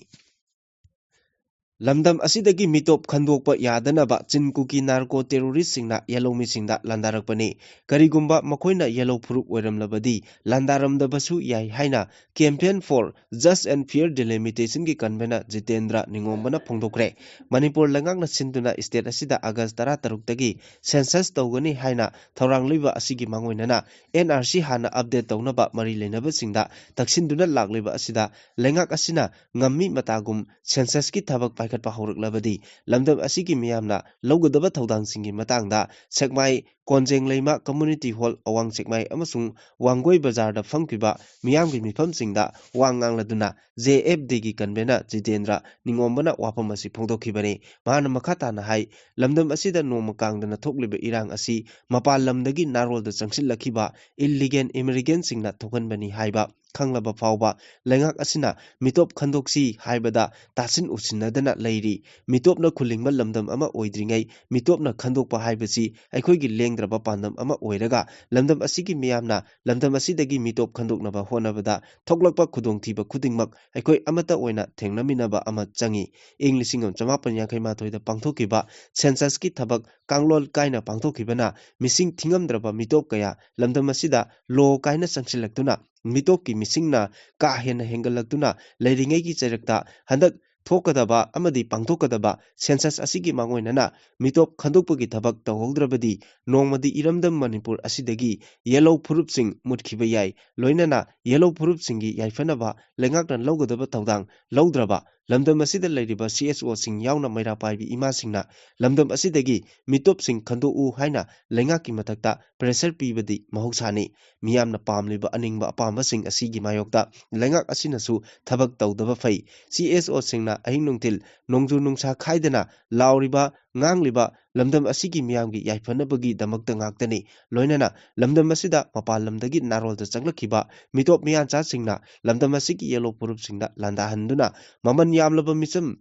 ꯂꯝꯗꯝ ꯑꯁꯤꯗꯒꯤ ꯃꯤꯇꯣꯞ ꯈꯟꯗꯣꯛꯄ ꯌꯥꯗꯅꯕ ꯆꯤꯟ ꯀꯨꯀꯤ narco terroristꯁꯤꯡꯅ ꯌꯦꯜꯍꯧꯃꯤꯁꯤꯡꯗ ꯂꯥꯟꯗꯥꯔꯛꯄꯅꯤ꯫ ꯀꯔꯤꯒꯨꯝꯕ ꯃꯈꯣꯏꯅ ꯌꯦꯜꯍꯧ ꯐꯨꯔꯨꯞ ꯑꯣꯏꯔꯝꯂꯕꯗꯤ ꯂꯥꯟꯗꯥꯔꯝꯗꯕꯁꯨ ꯌꯥꯏ ꯍꯥꯏꯅ Campaign for Just and Fair Delimitation ꯒꯤ convener ꯖꯤꯇꯦꯟꯗ꯭ꯔ ꯅꯤꯉꯣꯝꯕꯅ ꯐꯣꯡꯗꯣꯛꯈ꯭ꯔꯦ꯫ ꯃꯅꯤꯄꯨꯔ ꯂꯩꯉꯥꯛꯅ ꯁꯤꯟꯗꯨꯅ state ꯑꯁꯤꯗ August ꯇꯔꯥꯇꯔꯨꯛꯇꯒꯤ census ꯇꯧꯒꯅꯤ ꯍꯥꯏꯅ ꯊꯧꯔꯥꯡ ꯂꯩꯕ ꯑꯁꯤꯒꯤ ꯃꯥꯡꯑꯣꯏꯅꯅ N R C ꯍꯥꯟꯅ update ꯇꯧꯅꯕ ꯃꯔꯤ ꯂꯩꯅꯕꯁꯤꯡꯗ ꯇꯛꯁꯤꯟꯗꯨꯅ ꯂꯥꯛꯂꯤꯕ ꯑꯁꯤꯗ ꯂꯩꯉꯥꯛ ꯑꯁꯤꯅ ꯉꯝꯃꯤ ꯃꯇꯥꯒꯨꯝ censusꯀꯤ ꯊꯕꯛ ꯄꯥꯏꯈꯠꯄ ꯍꯧꯔꯛꯂꯕꯗꯤ ꯂꯝꯗꯝ ꯑꯁꯤꯒꯤ ꯃꯤꯌꯥꯝꯅ ꯂꯧꯒꯗꯕ ꯊꯧꯗꯥꯡꯁꯤꯡꯒꯤ ꯃꯇꯥꯡꯗ ꯁꯦꯛꯃꯥꯏ ꯀꯣꯟꯖꯦꯡ ꯂꯩꯃ Community Hall, ꯑꯋꯥꯡ ꯁꯦꯛꯃꯥꯏ ꯑꯃꯁꯨꯡ ꯋꯥꯡꯒꯣꯏ ꯕꯖꯥꯔꯗ ꯐꯝꯈꯤꯕ ꯃꯤꯌꯥꯝꯒꯤ ꯃꯤꯐꯝꯁꯤꯡꯗ ꯋꯥ ꯉꯥꯡꯂꯗꯨꯅ J F Dꯒꯤ convener ꯖꯤꯇꯦꯟꯗ꯭ꯔ ꯅꯤꯉꯣꯝꯕꯅ ꯋꯥꯐꯝ ꯑꯁꯤ ꯐꯣꯡꯗꯣꯛꯈꯤꯕꯅꯤ꯫ ꯃꯍꯥꯛꯅ ꯃꯈꯥ ꯇꯥꯅ ꯍꯥꯏ, ꯂꯝꯗꯝ ꯑꯁꯤꯗ ꯅꯣꯡꯃ ꯀꯥꯡꯗꯅ ꯊꯣꯛꯂꯤꯕ ꯏꯔꯥꯡ ꯑꯁꯤ ꯃꯄꯥꯟ ꯂꯝꯗꯒꯤ ꯅꯥꯔꯣꯜꯗ ꯆꯪꯁꯤꯜꯂꯛꯈꯤꯕ illegal immigrantꯁꯤꯡꯅ ꯊꯣꯛꯍꯟꯕꯅꯤ ꯍꯥꯏꯕ ꯈꯪꯂꯕ ꯐꯥꯎꯕ ꯂꯩꯉꯥꯛ ꯑꯁꯤꯅ ꯃꯤꯇꯣꯞ ꯈꯟꯗꯣꯛꯁꯤ ꯍꯥꯏꯕꯗ ꯇꯥꯁꯤꯟ ꯎꯁꯤꯟꯅꯗꯅ ꯂꯩꯔꯤ꯫ ꯃꯤꯇꯣꯞꯅ ꯈꯨꯜꯂꯤꯡꯕ ꯂꯝꯗꯝ ꯑꯃ ꯑꯣꯏꯗ꯭ꯔꯤꯉꯩ ꯃꯤꯇꯣꯞꯅ ꯈꯟꯗꯣꯛꯄ ꯍꯥꯏꯕꯁꯤ ꯑꯩꯈꯣꯏꯒꯤ ꯂꯦꯡꯗ꯭ꯔꯕ ꯄꯥꯟꯗꯝ ꯑꯃ ꯑꯣꯏꯔꯒ ꯂꯝꯗꯝ ꯑꯁꯤꯒꯤ ꯃꯤꯌꯥꯝꯅ ꯂꯝꯗꯝ ꯑꯁꯤꯗꯒꯤ ꯃꯤꯇꯣꯞ ꯈꯟꯗꯣꯛꯅꯕ ꯍꯣꯠꯅꯕꯗ ꯊꯣꯛꯂꯛꯄ ꯈꯨꯗꯣꯡꯊꯤꯕ ꯈꯨꯗꯤꯡꯃꯛ ꯑꯩꯈꯣꯏ ꯑꯃꯠꯇ ꯑꯣꯏꯅ ꯊꯦꯡꯅꯃꯤꯟꯅꯕ ꯑꯃ ꯆꯪꯏ꯫ ꯏꯪ ꯂꯤꯁꯤꯡ ꯑꯃ ꯆꯃꯥꯄꯟ ꯌꯥꯡꯈꯩ ꯃꯥꯊꯣꯏꯗ ꯄꯥꯡꯊꯣꯛꯈꯤꯕ censusꯀꯤ ꯊꯕꯛ ꯀꯥꯡꯂꯣꯟ ꯀꯥꯏꯅ ꯄꯥꯡꯊꯣꯛꯈꯤꯕꯅ ꯃꯤꯁꯤꯡ ꯊꯤꯉꯝꯗ꯭ꯔꯕ ꯃꯤꯇꯣꯞ ꯀꯌꯥ ꯂꯝꯗꯝ ꯑꯁꯤꯗ law ꯀꯥꯏꯅ ꯆꯪꯁꯤꯜꯂꯛꯇꯨꯅ ꯃꯤꯇꯣꯞꯀꯤ ꯃꯤꯁꯤꯡꯅ ꯀꯥ ꯍꯦꯟꯅ ꯍꯦꯟꯒꯠꯂꯛꯇꯨꯅ ꯂꯩꯔꯤꯉꯩꯒꯤ ꯆꯩꯔꯛꯇ ꯍꯟꯗꯛ ꯊꯣꯛꯀꯗꯕ ꯑꯃꯗꯤ ꯄꯥꯡꯊꯣꯛꯀꯗꯕ census ꯑꯁꯤꯒꯤ ꯃꯥꯡꯑꯣꯏꯅꯅ ꯃꯤꯇꯣꯞ ꯈꯟꯗꯣꯛꯄꯒꯤ ꯊꯕꯛ ꯇꯧꯍꯧꯗ꯭ꯔꯕꯗꯤ ꯅꯣꯡꯃꯗꯤ ꯏꯔꯝꯗꯝ ꯃꯅꯤꯄꯨꯔ ꯑꯁꯤꯗꯒꯤ ꯌꯦꯜꯍꯧ ꯐꯨꯔꯨꯞꯁꯤꯡ ꯃꯨꯠꯈꯤꯕ ꯌꯥꯏ꯫ ꯂꯣꯏꯅꯅ ꯌꯦꯜꯍꯧ ꯐꯨꯔꯨꯞꯁꯤꯡꯒꯤ ꯌꯥꯏꯐꯅꯕ ꯂꯩꯉꯥꯛꯅ ꯂꯧꯒꯗꯕ ꯊꯧꯗꯥꯡ ꯂꯧꯗ꯭ꯔꯕ ꯂꯝꯗꯝ ꯑꯁꯤꯗ ꯂꯩꯔꯤꯕ ꯁꯤ ꯑꯦꯁ ꯑꯣꯁꯤꯡ ꯌꯥꯎꯅ ꯃꯩꯔꯥ ꯄꯥꯏꯕꯤ ꯏꯃꯥꯁꯤꯡꯅ ꯂꯝꯗꯝ ꯑꯁꯤꯗꯒꯤ ꯃꯤꯇꯣꯞꯁꯤꯡ ꯈꯟꯗꯣꯛꯎ ꯍꯥꯏꯅ ꯂꯩꯉꯥꯛꯀꯤ ꯃꯊꯛꯇ pressure ꯄꯤꯕꯗꯤ ꯃꯍꯧꯁꯥꯅꯤ꯫ ꯃꯤꯌꯥꯝꯅ ꯄꯥꯝꯂꯤꯕ ꯑꯅꯤꯡꯕ ꯑꯄꯥꯝꯕꯁꯤꯡ ꯑꯁꯤꯒꯤ ꯃꯥꯌꯣꯛꯇ ꯂꯩꯉꯥꯛ ꯑꯁꯤꯅꯁꯨ ꯊꯕꯛ ꯇꯧꯗꯕ ꯐꯩ꯫ ꯁꯤ ꯑꯦꯁ ꯑꯣꯁꯤꯡꯅ ꯑꯍꯤꯡ ꯅꯨꯡꯊꯤꯜ ꯅꯣꯡꯖꯨ ꯅꯨꯡꯁꯥ ꯈꯥꯏꯗꯅ ꯂꯥꯎꯔꯤꯕ, ꯉꯥꯡꯂꯤꯕ ꯂꯝꯗꯝ ꯑꯁꯤꯒꯤ ꯃꯤꯌꯥꯝꯒꯤ ꯌꯥꯏꯐꯅꯕꯒꯤꯗꯃꯛꯇ ꯉꯥꯛꯇꯅꯤ꯫ ꯂꯣꯏꯅꯅ ꯂꯝꯗꯝ ꯑꯁꯤꯗ ꯃꯄꯥꯟ ꯂꯝꯗꯒꯤ ꯅꯥꯔꯣꯜꯗ ꯆꯪꯂꯛꯈꯤꯕ ꯃꯤꯇꯣꯞ ꯃꯤꯌꯥꯟꯆꯥꯁꯤꯡꯅ ꯂꯝꯗꯝ ꯑꯁꯤꯒꯤ ꯌꯦꯜꯂꯣ ꯐꯨꯔꯨꯞꯁꯤꯡꯗ ꯂꯥꯟꯗꯥꯍꯟꯗꯨꯅ ꯃꯃꯜ ꯌꯥꯝꯂꯕ ꯃꯤꯆꯝ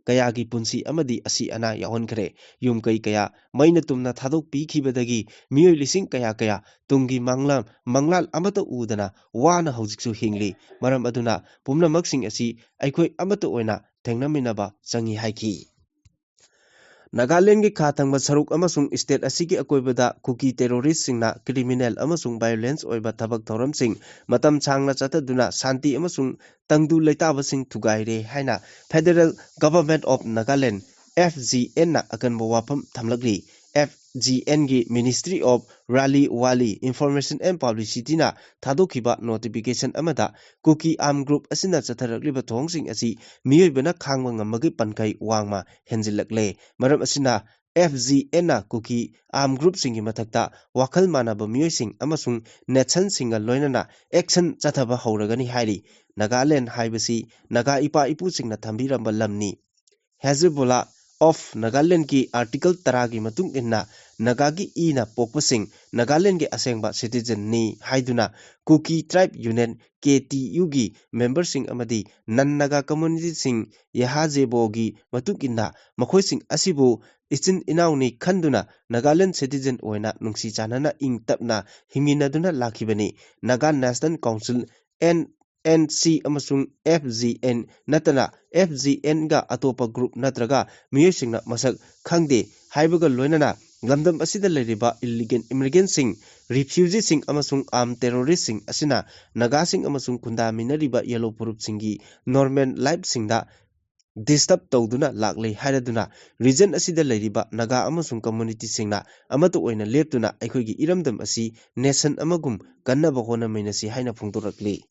ꯀꯌꯥꯒꯤ ꯄꯨꯟꯁꯤ ꯑꯃꯗꯤ ꯑꯁꯤ ꯑꯅꯥ ꯌꯥꯎꯍꯟꯈ꯭ꯔꯦ꯫ ꯌꯨꯝ ꯀꯩ ꯀꯌꯥ ꯃꯩꯅ ꯇꯨꯝꯅ ꯊꯥꯗꯣꯛꯄꯤꯈꯤꯕꯗꯒꯤ ꯃꯤꯑꯣꯏ ꯂꯤꯁꯤꯡ ꯀꯌꯥ ꯀꯌꯥ ꯇꯨꯡꯒꯤ ꯃꯪꯂꯥꯟ, ꯃꯪꯂꯥꯟ ꯑꯃꯠꯇ ꯎꯗꯅ ꯋꯥꯅ ꯍꯧꯖꯤꯛꯁꯨ ꯍꯤꯡꯂꯤ꯫ ꯃꯔꯝ ꯑꯗꯨꯅ ꯄꯨꯝꯅꯃꯛꯁꯤꯡ ꯑꯁꯤ ꯑꯩꯈꯣꯏ ꯑꯃꯠꯇ ꯑꯣꯏꯅ ꯊꯦꯡꯅꯃꯤꯟꯅꯕ ꯆꯪꯏ ꯍꯥꯏꯈꯤ꯫ ꯅꯥꯒꯥꯂꯦꯟꯒꯤ ꯈꯥ ꯊꯪꯕ ꯁꯔꯨꯛ ꯑꯃꯁꯨꯡ state ꯑꯁꯤꯒꯤ ꯑꯀꯣꯏꯕꯗ ꯀꯨꯀꯤ terroristꯁꯤꯡꯅ criminal ꯑꯃꯁꯨꯡ violence ꯑꯣꯏꯕ ꯊꯕꯛ ꯊꯧꯔꯝꯁꯤꯡ ꯃꯇꯝ ꯁꯥꯡꯅ ꯆꯠꯊꯗꯨꯅ ꯁꯥꯟꯇꯤ ꯑꯃꯁꯨꯡ ꯇꯪꯗꯨ ꯂꯩꯇꯥꯕꯁꯤꯡ ꯊꯨꯒꯥꯏꯔꯦ ꯍꯥꯏꯅ Federal Government of Nagaland, F G Nꯅ ꯑꯀꯟꯕ ꯋꯥꯐꯝ ꯊꯝꯂꯛꯂꯤ꯫ F G Nꯒꯤ Ministry of Rally Valley Information and Publicityꯅ ꯊꯥꯗꯣꯛꯈꯤꯕ notification ꯑꯃꯗ ꯀꯨꯀꯤ armed group ꯑꯁꯤꯅ ꯆꯠꯊꯔꯛꯂꯤꯕ ꯊꯧꯑꯣꯡꯁꯤꯡ ꯑꯁꯤ ꯃꯤꯑꯣꯏꯕꯅ ꯈꯥꯡꯕ ꯉꯝꯕꯒꯤ ꯄꯟꯈꯩ ꯋꯥꯡꯃ ꯍꯦꯟꯖꯤꯜꯂꯛꯂꯦ꯫ ꯃꯔꯝ ꯑꯁꯤꯅ F G Nꯅ ꯀꯨꯀꯤ armed groupꯁꯤꯡꯒꯤ ꯃꯊꯛꯇ ꯋꯥꯈꯜ ꯃꯥꯟꯅꯕ ꯃꯤꯑꯣꯏꯁꯤꯡ ꯑꯃꯁꯨꯡ nationꯁꯤꯡꯒ ꯂꯣꯏꯅꯅ action ꯆꯠꯊꯕ ꯍꯧꯔꯒꯅꯤ ꯍꯥꯏꯔꯤ꯫ ꯅꯥꯒꯥꯂꯦꯟ ꯍꯥꯏꯕꯁꯤ ꯅꯥꯒꯥ ꯏꯄꯥ ꯏꯄꯨꯁꯤꯡꯅ ꯊꯝꯕꯤꯔꯝꯕ ꯂꯝꯅꯤ꯫ Hezbollah of Nagalandꯒꯤ Article ꯇꯔꯥꯒꯤ ꯃꯇꯨꯡ ꯏꯟꯅ ꯅꯥꯒꯥꯒꯤ ꯏꯅ ꯄꯣꯛꯄꯁꯤꯡ ꯅꯥꯒꯥꯂꯦꯟꯒꯤ ꯑꯁꯦꯡꯕ citizenꯅꯤ ꯍꯥꯏꯗꯨꯅ Kuki Tribe Union, K T Uꯒꯤ memberꯁꯤꯡ ꯑꯃꯗꯤ non Naga communityꯁꯤꯡ ꯌꯍꯥꯖꯦꯕꯣꯒꯤ ꯃꯇꯨꯡ ꯏꯟꯅ ꯃꯈꯣꯏꯁꯤꯡ ꯑꯁꯤꯕꯨ ꯏꯆꯤꯟ ꯏꯅꯥꯎꯅꯤ ꯈꯟꯗꯨꯅ ꯅꯥꯒꯥꯂꯦꯟ citizen ꯑꯣꯏꯅ ꯅꯨꯡꯁꯤ ꯆꯥꯟꯅꯅ ꯏꯪ ꯇꯞꯅ ꯍꯤꯡꯃꯤꯟꯅꯗꯨꯅ ꯂꯥꯛꯈꯤꯕꯅꯤ꯫ Naga National Council, N N C ꯑꯃꯁꯨꯡ F G N ꯅꯠꯇꯅ F G Nꯒ ꯑꯇꯣꯞꯄ group ꯅꯠꯇ꯭ꯔꯒ ꯃꯤꯑꯣꯏꯁꯤꯡꯅ ꯃꯁꯛ ꯈꯪꯗꯦ ꯍꯥꯏꯕꯒ ꯂꯣꯏꯅꯅ ꯂꯝꯗꯝ ꯑꯁꯤꯗ ꯂꯩꯔꯤꯕ illegal immigrantꯁꯤꯡ, refugeeꯁꯤꯡ ꯑꯃꯁꯨꯡ armed terroristꯁꯤꯡ ꯑꯁꯤꯅ ꯅꯥꯒꯥꯁꯤꯡ ꯑꯃꯁꯨꯡ ꯈꯨꯟꯗꯥꯃꯤꯟꯅꯔꯤꯕ ꯌꯦꯜꯂꯣ ꯐꯨꯔꯨꯞꯁꯤꯡꯒꯤ normal lifeꯁꯤꯡꯗ disturb ꯇꯧꯗꯨꯅ ꯂꯥꯛꯂꯦ ꯍꯥꯏꯔꯗꯨꯅ region ꯑꯁꯤꯗ ꯂꯩꯔꯤꯕ ꯅꯥꯒꯥ ꯑꯃꯁꯨꯡ communityꯁꯤꯡꯅ ꯑꯃꯠꯇ ꯑꯣꯏꯅ ꯂꯦꯞꯇꯨꯅ ꯑꯩꯈꯣꯏꯒꯤ ꯏꯔꯝꯗꯝ ꯑꯁꯤ nation ꯑꯃꯒꯨꯝ ꯀꯟꯅꯕ ꯍꯣꯠꯅꯃꯤꯟꯅꯁꯤ ꯍꯥꯏꯅ ꯐꯣꯡꯗꯣꯔꯛꯂꯤ꯫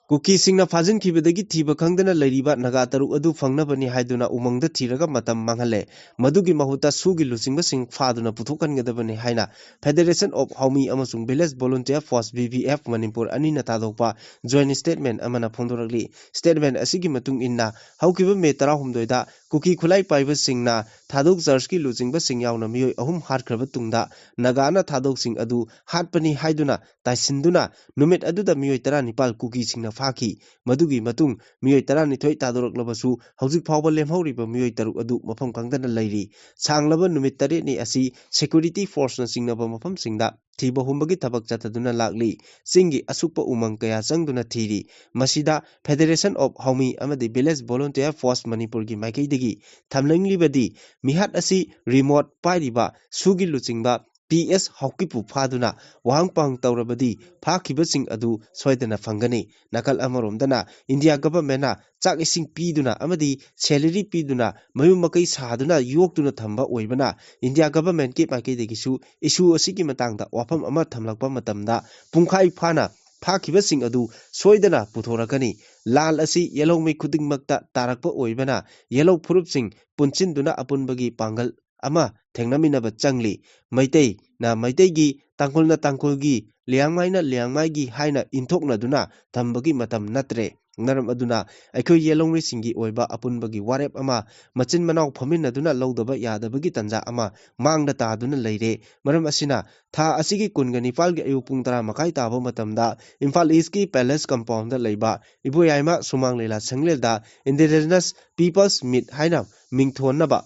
ꯀꯨꯀꯤꯁꯤꯡꯅ ꯐꯥꯖꯤꯟꯈꯤꯕꯗꯒꯤ ꯊꯤꯕ ꯈꯪꯗꯅ ꯂꯩꯔꯤꯕ ꯅꯥꯒꯥ ꯇꯔꯨꯛ ꯑꯗꯨ ꯐꯪꯅꯕꯅꯤ ꯍꯥꯏꯗꯨꯅ ꯎꯃꯪꯗ ꯊꯤꯔꯒ ꯃꯇꯝ ꯃꯥꯡꯍꯜꯂꯦ꯫ ꯃꯗꯨꯒꯤ ꯃꯍꯨꯠꯇ ꯁꯨꯒꯤ ꯂꯨꯆꯤꯡꯕꯁꯤꯡ ꯐꯥꯗꯨꯅ ꯄꯨꯊꯣꯛꯍꯟꯒꯗꯕꯅꯤ ꯍꯥꯏꯅ Federation of Haumi ꯑꯃꯁꯨꯡ Village Volunteer Force, V V F, Manipur ꯑꯅꯤꯅ ꯊꯥꯗꯣꯛꯄ joint statement ꯑꯃꯅ ꯐꯣꯡꯗꯣꯔꯛꯂꯤ꯫ Statement ꯑꯁꯤꯒꯤ ꯃꯇꯨꯡ ꯏꯟꯅ, ꯍꯧꯈꯤꯕ ꯃꯦ ꯇꯔꯥꯍꯨꯝꯗꯣꯏꯗ ꯀꯨꯀꯤ ꯈꯨꯠꯂꯥꯏ ꯄꯥꯏꯕꯁꯤꯡꯅ ꯊꯥꯗꯣꯛ ꯆꯔꯆꯀꯤ ꯂꯨꯆꯤꯡꯕꯁꯤꯡ ꯌꯥꯎꯅ ꯃꯤꯑꯣꯏ ꯑꯍꯨꯝ ꯍꯥꯠꯈ꯭ꯔꯕ ꯇꯨꯡꯗ, ꯅꯥꯒꯥꯅ ꯊꯥꯗꯣꯛꯁꯤꯡ ꯑꯗꯨ ꯍꯥꯠꯄꯅꯤ ꯍꯥꯏꯗꯨꯅ ꯇꯥꯏꯁꯤꯟꯗꯨꯅ ꯅꯨꯃꯤꯠ ꯑꯗꯨꯗ ꯃꯤꯑꯣꯏ ꯇꯔꯥꯅꯤꯄꯥꯜ ꯀꯨꯀꯤꯁꯤꯡꯅ ꯐꯥꯈꯤ꯫ ꯃꯗꯨꯒꯤ ꯃꯇꯨꯡ ꯃꯤꯑꯣꯏ ꯇꯔꯥꯅꯤꯊꯣꯏ ꯊꯥꯗꯣꯔꯛꯂꯕꯁꯨ, ꯍꯧꯖꯤꯛ ꯐꯥꯎꯕ ꯂꯦꯝꯍꯧꯔꯤꯕ ꯃꯤꯑꯣꯏ ꯇꯔꯨꯛ ꯑꯗꯨ ꯃꯐꯝ ꯈꯪꯗꯅ ꯂꯩꯔꯤ꯫ ꯁꯥꯡꯂꯕ ꯅꯨꯃꯤꯠ ꯇꯔꯦꯠꯅꯤ ꯑꯁꯤ security forceꯅ ꯆꯤꯡꯅꯕ ꯃꯐꯝꯁꯤꯡꯗ ꯊꯤꯕ ꯍꯨꯝꯕꯒꯤ ꯊꯕꯛ ꯆꯠꯊꯗꯨꯅ ꯂꯥꯛꯂꯤ꯫ ꯆꯤꯡꯒꯤ ꯑꯁꯨꯛꯄ ꯎꯃꯪ ꯀꯌꯥ ꯆꯪꯗꯨꯅ ꯊꯤꯔꯤ꯫ ꯃꯁꯤꯗ Federation of Haumi ꯑꯃꯗꯤ Village Volunteer Force ꯃꯅꯤꯄꯨꯔꯒꯤ ꯃꯥꯏꯀꯩꯗꯒꯤ ꯊꯝꯂꯤꯕꯗꯤ, ꯃꯤꯍꯥꯠ ꯑꯁꯤ remote ꯄꯥꯏꯔꯤꯕ ꯁꯨꯒꯤ ꯂꯨꯆꯤꯡꯕ P S ꯍꯥꯎꯀꯤꯞꯄꯨ ꯐꯥꯗꯨꯅ ꯋꯥꯍꯪ ꯄꯥꯎꯍꯪ ꯇꯧꯔꯕꯗꯤ, ꯐꯥꯈꯤꯕꯁꯤꯡ ꯑꯗꯨ ꯁꯣꯏꯗꯅ ꯐꯪꯒꯅꯤ꯫ ꯅꯥꯀꯜ ꯑꯃꯔꯣꯝꯗꯅ, ꯏꯟꯗꯤꯌꯥ governmentꯅ ꯆꯥꯛ ꯏꯁꯤꯡ ꯄꯤꯗꯨꯅ ꯑꯃꯗꯤ salary ꯄꯤꯗꯨꯅ ꯃꯌꯨꯝ ꯃꯀꯩ ꯁꯥꯗꯨꯅ ꯌꯣꯛꯇꯨꯅ ꯊꯝꯕ ꯑꯣꯏꯕꯅ, ꯏꯟꯗꯤꯌꯥ governmentꯀꯤ ꯃꯥꯏꯀꯩꯗꯒꯤꯁꯨ issue ꯑꯁꯤꯒꯤ ꯃꯇꯥꯡꯗ ꯋꯥꯐꯝ ꯑꯃ ꯊꯝꯂꯛꯄ ꯃꯇꯝꯗ, ꯄꯨꯡꯈꯥꯏ ꯐꯥꯅ ꯐꯥꯈꯤꯕꯁꯤꯡ ꯑꯗꯨ ꯁꯣꯏꯗꯅ ꯄꯨꯊꯣꯔꯛꯀꯅꯤ꯫ ꯂꯥꯜ ꯑꯁꯤ ꯌꯦꯜꯍꯧꯃꯤ ꯈꯨꯗꯤꯡꯃꯛꯇ ꯇꯥꯔꯛꯄ ꯑꯣꯏꯕꯅ, ꯌꯦꯜꯍꯧ ꯐꯨꯔꯨꯞꯁꯤꯡ ꯄꯨꯟꯁꯤꯟꯗꯨꯅ ꯑꯄꯨꯟꯕꯒꯤ ꯄꯥꯡꯒꯜ ꯑꯃ ꯊꯦꯡꯅꯃꯤꯟꯅꯕ ꯆꯪꯂꯤ꯫ ꯃꯩꯇꯩꯅ ꯃꯩꯇꯩꯒꯤ, ꯇꯥꯡꯈꯨꯜꯅ ꯇꯥꯡꯈꯨꯜꯒꯤ, ꯂꯤꯌꯥꯡꯃꯥꯏꯅ ꯂꯤꯌꯥꯡꯃꯥꯏꯒꯤ ꯍꯥꯏꯅ ꯏꯟꯊꯣꯛꯅꯗꯨꯅ ꯊꯝꯕꯒꯤ ꯃꯇꯝ ꯅꯠꯇ꯭ꯔꯦ꯫ ꯃꯔꯝ ꯑꯗꯨꯅ, ꯑꯩꯈꯣꯏ ꯌꯦꯜꯍꯧꯃꯤꯁꯤꯡꯒꯤ ꯑꯣꯏꯕ ꯑꯄꯨꯟꯕꯒꯤ ꯋꯥꯔꯦꯞ ꯑꯃ, ꯃꯆꯤꯟ ꯃꯅꯥꯎ ꯐꯝꯃꯤꯟꯅꯗꯨꯅ ꯂꯧꯗꯕ ꯌꯥꯗꯕꯒꯤ ꯇꯥꯟꯖꯥ ꯑꯃ ꯃꯥꯡꯗ ꯇꯥꯗꯨꯅ ꯂꯩꯔꯦ꯫ ꯃꯔꯝ ꯑꯁꯤꯅ, ꯊꯥ ꯑꯁꯤꯒꯤ ꯀꯨꯟꯒ ꯅꯤꯄꯥꯜꯒꯤ ꯑꯌꯨꯛ ꯄꯨꯡ ꯇꯔꯥ ꯃꯈꯥꯏ ꯇꯥꯕ ꯃꯇꯝꯗ ꯏꯝꯐꯥꯜ Eastꯀꯤ Palace Compoundꯗ ꯂꯩꯕ ꯏꯕꯣꯌꯥꯏꯃ ꯁꯨꯃꯥꯡ ꯂꯤꯂꯥ ꯁꯪꯂꯦꯜꯗ Indigenous People's Meet ꯍꯥꯏꯅ ꯃꯤꯡꯊꯣꯟꯅꯕ,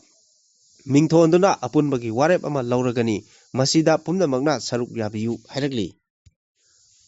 ꯃꯤꯡꯊꯣꯟꯗꯨꯅ ꯑꯄꯨꯟꯕꯒꯤ ꯋꯥꯔꯦꯞ ꯑꯃ ꯂꯧꯔꯒꯅꯤ꯫ ꯃꯁꯤꯗ ꯄꯨꯝꯅꯃꯛꯅ ꯁꯔꯨꯛ ꯌꯥꯕꯤꯌꯨ ꯍꯥꯏꯔꯛꯂꯤ꯫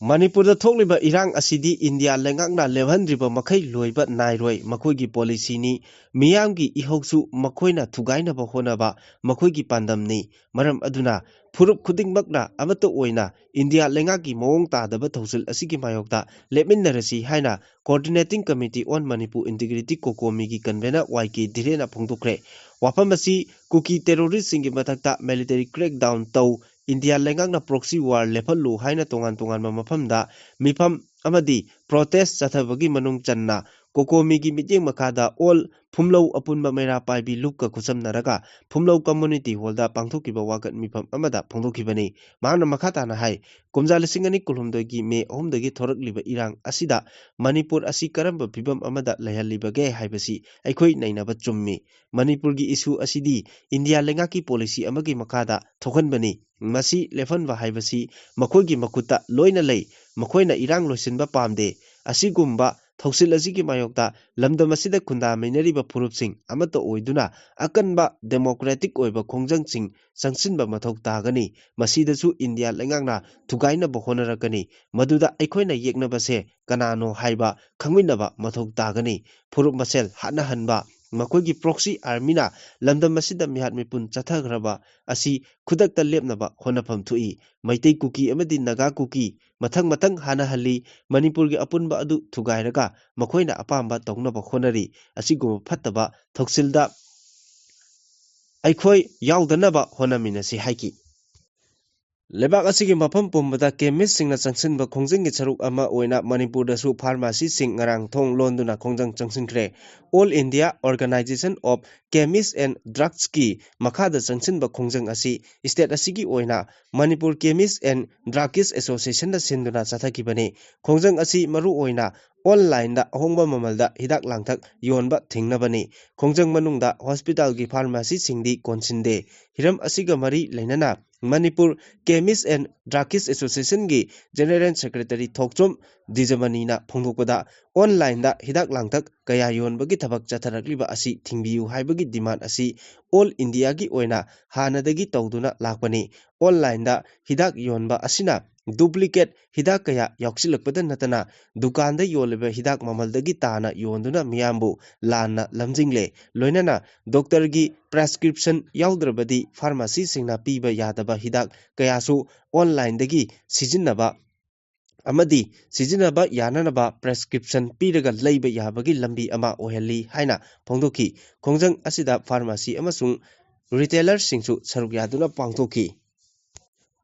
ꯃꯅꯤꯄꯨꯔꯗ ꯊꯣꯛꯂꯤꯕ ꯏꯔꯥꯡ ꯑꯁꯤꯗꯤ ꯏꯟꯗꯤꯌꯥ ꯂꯩꯉꯥꯛꯅ ꯂꯦꯞꯍꯟꯗ꯭ꯔꯤꯕ ꯃꯈꯩ ꯂꯣꯏꯕ ꯅꯥꯏꯔꯣꯏ꯫ ꯃꯈꯣꯏꯒꯤ policyꯅꯤ꯫ ꯃꯤꯌꯥꯝꯒꯤ ꯏꯍꯧꯁꯨ ꯃꯈꯣꯏꯅ ꯊꯨꯒꯥꯏꯅꯕ ꯍꯣꯠꯅꯕ ꯃꯈꯣꯏꯒꯤ ꯄꯥꯟꯗꯝꯅꯤ꯫ ꯃꯔꯝ ꯑꯗꯨꯅ, ꯐꯨꯔꯨꯞ ꯈꯨꯗꯤꯡꯃꯛꯅ ꯑꯃꯠꯇ ꯑꯣꯏꯅ ꯏꯟꯗꯤꯌꯥ ꯂꯩꯉꯥꯛꯀꯤ ꯃꯑꯣꯡ ꯇꯥꯗꯕ ꯊꯧꯁꯤꯜ ꯑꯁꯤꯒꯤ ꯃꯥꯌꯣꯛꯇ ꯂꯦꯞꯃꯤꯟꯅꯔꯁꯤ ꯍꯥꯏꯅ Coordinating Committee on Manipur Integrity, COCOMIꯒꯤ convener Y K ꯙꯤꯔꯦꯟꯅ ꯐꯣꯡꯗꯣꯛꯈ꯭ꯔꯦ꯫ ꯋꯥꯐꯝ ꯑꯁꯤ ꯀꯨꯀꯤ terroristꯁꯤꯡꯒꯤ ꯃꯊꯛꯇ military crackdown ꯇꯧ, ꯏꯟꯗꯤꯌꯥ ꯂꯩꯉꯥꯛꯅ proxy war ꯂꯦꯞꯍꯜꯂꯨ ꯍꯥꯏꯅ ꯇꯣꯉꯥꯟ ꯇꯣꯉꯥꯟꯕ ꯃꯐꯝꯗ ꯃꯤꯐꯝ ꯑꯃꯗꯤ protest ꯆꯠꯊꯕꯒꯤ ꯃꯅꯨꯡ ꯆꯟꯅ COCOMI ꯒꯤ ꯃꯤꯠꯌꯦꯡ ꯃꯈꯥꯗ all ꯐꯨꯝꯂꯧ ꯑꯄꯨꯟꯕ ꯃꯩꯔꯥ ꯄꯥꯏꯕꯤ ꯂꯨꯞꯀ ꯈꯨꯠꯁꯝꯅꯔꯒ ꯐꯨꯝꯂꯧ community hall ꯗ ꯄꯥꯡꯊꯣꯛꯈꯤꯕ ꯋꯥꯀꯠ ꯃꯤꯐꯝ ꯑꯃꯗ ꯐꯣꯡꯗꯣꯛꯈꯤꯕꯅꯤ꯫ ꯃꯍꯥꯛꯅ ꯃꯈꯥ ꯇꯥꯅ ꯍꯥꯏ, ꯀꯨꯝꯖꯥ ꯂꯤꯁꯤꯡ ꯑꯅꯤ ꯀꯨꯟꯍꯨꯝꯗꯣꯏꯒꯤ ꯃꯦ ꯑꯍꯨꯝꯗꯒꯤ ꯊꯣꯔꯛꯂꯤꯕ ꯏꯔꯥꯡ ꯑꯁꯤꯗ ꯃꯅꯤꯄꯨꯔ ꯑꯁꯤ ꯀꯔꯝꯕ ꯐꯤꯚꯝ ꯑꯃꯗ ꯂꯩꯍꯜꯂꯤꯕꯒꯦ ꯍꯥꯏꯕꯁꯤ ꯑꯩꯈꯣꯏ ꯅꯩꯅꯕ ꯆꯨꯝꯃꯤ꯫ ꯃꯅꯤꯄꯨꯔꯒꯤ issue ꯑꯁꯤꯗꯤ ꯏꯟꯗꯤꯌꯥ ꯂꯩꯉꯥꯛꯀꯤ policy ꯑꯃꯒꯤ ꯃꯈꯥꯗ ꯊꯣꯛꯍꯟꯕꯅꯤ꯫ ꯃꯁꯤ ꯂꯦꯞꯍꯟꯕ ꯍꯥꯏꯕꯁꯤ ꯃꯈꯣꯏꯒꯤ ꯃꯈꯨꯠꯇ ꯂꯣꯏꯅ ꯂꯩ꯫ ꯃꯈꯣꯏꯅ ꯏꯔꯥꯡ ꯂꯣꯏꯁꯤꯟꯕ ꯄꯥꯝꯗꯦ꯫ ꯑꯁꯤꯒꯨꯝꯕ ꯊꯧꯁꯤꯜ ꯑꯁꯤꯒꯤ ꯃꯥꯌꯣꯛꯇ ꯂꯝꯗꯝ ꯑꯁꯤꯗ ꯈꯨꯟꯗꯥꯃꯤꯟꯅꯔꯤꯕ ꯐꯨꯔꯨꯞꯁꯤꯡ ꯑꯃꯠꯇ ꯑꯣꯏꯗꯨꯅ ꯑꯀꯟꯕ democratic ꯑꯣꯏꯕ ꯈꯣꯡꯖꯪꯁꯤꯡ ꯆꯪꯁꯤꯟꯕ ꯃꯊꯧ ꯇꯥꯒꯅꯤ꯫ ꯃꯁꯤꯗꯁꯨ ꯏꯟꯗꯤꯌꯥ ꯂꯩꯉꯥꯛꯅ ꯊꯨꯒꯥꯏꯅꯕ ꯍꯣꯠꯅꯔꯛꯀꯅꯤ꯫ ꯃꯗꯨꯗ ꯑꯩꯈꯣꯏꯅ ꯌꯦꯛꯅꯕꯁꯦ ꯀꯅꯥꯅꯣ ꯍꯥꯏꯕ ꯈꯪꯃꯤꯟꯅꯕ ꯃꯊꯧ ꯇꯥꯒꯅꯤ꯫ ꯐꯨꯔꯨꯞ ꯃꯁꯦꯜ ꯍꯥꯠꯅꯍꯟꯕ, ꯃꯈꯣꯏꯒꯤ proxy army ꯅ ꯂꯝꯗꯝ ꯑꯁꯤꯗ ꯃꯤꯍꯥꯠ ꯃꯤꯄꯨꯟ ꯆꯠꯊꯈ꯭ꯔꯕ ꯑꯁꯤ ꯈꯨꯗꯛꯇ ꯂꯦꯞꯅꯕ ꯍꯣꯠꯅꯐꯝ ꯊꯣꯛꯏ꯫ ꯃꯩꯇꯩ ꯀꯨꯀꯤ ꯑꯃꯗꯤ ꯅꯥꯒꯥ ꯀꯨꯀꯤ ꯃꯊꯪ ꯃꯊꯪ ꯍꯥꯠꯅꯍꯜꯂꯤ꯫ ꯃꯅꯤꯄꯨꯔꯒꯤ ꯑꯄꯨꯟꯕ ꯑꯗꯨ ꯊꯨꯒꯥꯏꯔꯒ ꯃꯈꯣꯏꯅ ꯑꯄꯥꯝꯕ ꯇꯧꯅꯕ ꯍꯣꯠꯅꯔꯤ꯫ ꯑꯁꯤꯒꯨꯝꯕ ꯐꯠꯇꯕ ꯊꯧꯁꯤꯜꯗ ꯑꯩꯈꯣꯏ ꯌꯥꯎꯗꯅꯕ ꯍꯣꯠꯅꯃꯤꯟꯅꯁꯤ ꯍꯥꯏꯈꯤ꯫ ꯂꯩꯕꯥꯛ ꯑꯁꯤꯒꯤ ꯃꯐꯝ ꯄꯨꯝꯕꯗ chemist ꯁꯤꯡꯅ ꯆꯪꯁꯤꯟꯕ ꯈꯣꯡꯖꯪꯒꯤ ꯁꯔꯨꯛ ꯑꯃ ꯑꯣꯏꯅ ꯃꯅꯤꯄꯨꯔꯗꯁꯨ pharmacy ꯁꯤꯡ ꯉꯔꯥꯡ ꯊꯣꯡ ꯂꯣꯟꯗꯨꯅ ꯈꯣꯡꯖꯪ ꯆꯪꯁꯤꯟꯈ꯭ꯔꯦ꯫ All India Organisation of Chemists and Drugs ꯀꯤ ꯃꯈꯥꯗ ꯆꯪꯁꯤꯟꯕ ꯈꯣꯡꯖꯪ ꯑꯁꯤ state ꯑꯁꯤꯒꯤ ꯑꯣꯏꯅ Manipur Chemists and Druggist Association ꯅ ꯁꯤꯟꯗꯨꯅ ꯆꯠꯊꯈꯤꯕꯅꯤ꯫ ꯈꯣꯡꯖꯪ ꯑꯁꯤ ꯃꯔꯨ ꯑꯣꯏꯅ online ꯗ ꯑꯍꯣꯡꯕ ꯃꯃꯜꯗ ꯍꯤꯗꯥꯛ ꯂꯥꯡꯊꯛ ꯌꯣꯟꯕ ꯊꯤꯡꯅꯕꯅꯤ꯫ ꯈꯣꯡꯖꯪ ꯃꯅꯨꯡꯗ hospital ꯒꯤ pharmacy ꯁꯤꯡꯗꯤ ꯀꯣꯟꯁꯤꯟꯗꯦ꯫ ꯍꯤꯔꯝ ꯑꯁꯤꯒ ꯃꯔꯤ ꯂꯩꯅꯅ Manipur Chemists and Druggist Association ꯒꯤ General Secretary ꯊꯣꯛꯆꯣꯝ ꯗꯤꯖꯃꯅꯤꯅ ꯐꯣꯡꯗꯣꯛꯄꯗ, online ꯗ ꯍꯤꯗꯥꯛ ꯂꯥꯡꯊꯛ ꯀꯌꯥ ꯌꯣꯟꯕꯒꯤ ꯊꯕꯛ ꯆꯠꯊꯔꯛꯂꯤꯕ ꯑꯁꯤ ꯊꯤꯡꯕꯤꯌꯨ ꯍꯥꯏꯕꯒꯤ demand ꯑꯁꯤ all India ꯒꯤ ꯑꯣꯏꯅ ꯍꯥꯟꯅꯗꯒꯤ ꯇꯧꯗꯨꯅ ꯂꯥꯛꯄꯅꯤ꯫ Online ꯗ ꯍꯤꯗꯥꯛ ꯌꯣꯟꯕ ꯑꯁꯤꯅ duplicate ꯍꯤꯗꯥꯛ ꯀꯌꯥ ꯌꯥꯎꯁꯤꯜꯂꯛꯄꯗ ꯅꯠꯇꯅ, ꯗꯨꯀꯥꯟꯗ ꯌꯣꯜꯂꯤꯕ ꯍꯤꯗꯥꯛ ꯃꯃꯜꯗꯒꯤ ꯇꯥꯅ ꯌꯣꯟꯗꯨꯅ ꯃꯤꯌꯥꯝꯕꯨ ꯂꯥꯟꯅ ꯂꯝꯖꯤꯡꯂꯦ꯫ ꯂꯣꯏꯅꯅ doctor ꯒꯤ prescription ꯌꯥꯎꯗ꯭ꯔꯕꯗꯤ pharmacy ꯁꯤꯡꯅ ꯄꯤꯕ ꯌꯥꯗꯕ ꯍꯤꯗꯥꯛ ꯀꯌꯥꯁꯨ online ꯗꯒꯤ ꯁꯤꯖꯤꯟꯅꯕ ꯑꯃꯗꯤ ꯁꯤꯖꯤꯟꯅꯕ ꯌꯥꯅꯅꯕ prescription ꯄꯤꯔꯒ ꯂꯩꯕ ꯌꯥꯕꯒꯤ ꯂꯝꯕꯤ ꯑꯃ ꯑꯣꯏꯍꯜꯂꯤ ꯍꯥꯏꯅ ꯐꯣꯡꯗꯣꯛꯈꯤ꯫ ꯈꯣꯡꯖꯪ ꯑꯁꯤꯗ pharmacy ꯑꯃꯁꯨꯡ retailer ꯁꯤꯡꯁꯨ ꯁꯔꯨꯛ ꯌꯥꯗꯨꯅ ꯄꯥꯡꯊꯣꯛꯈꯤ꯫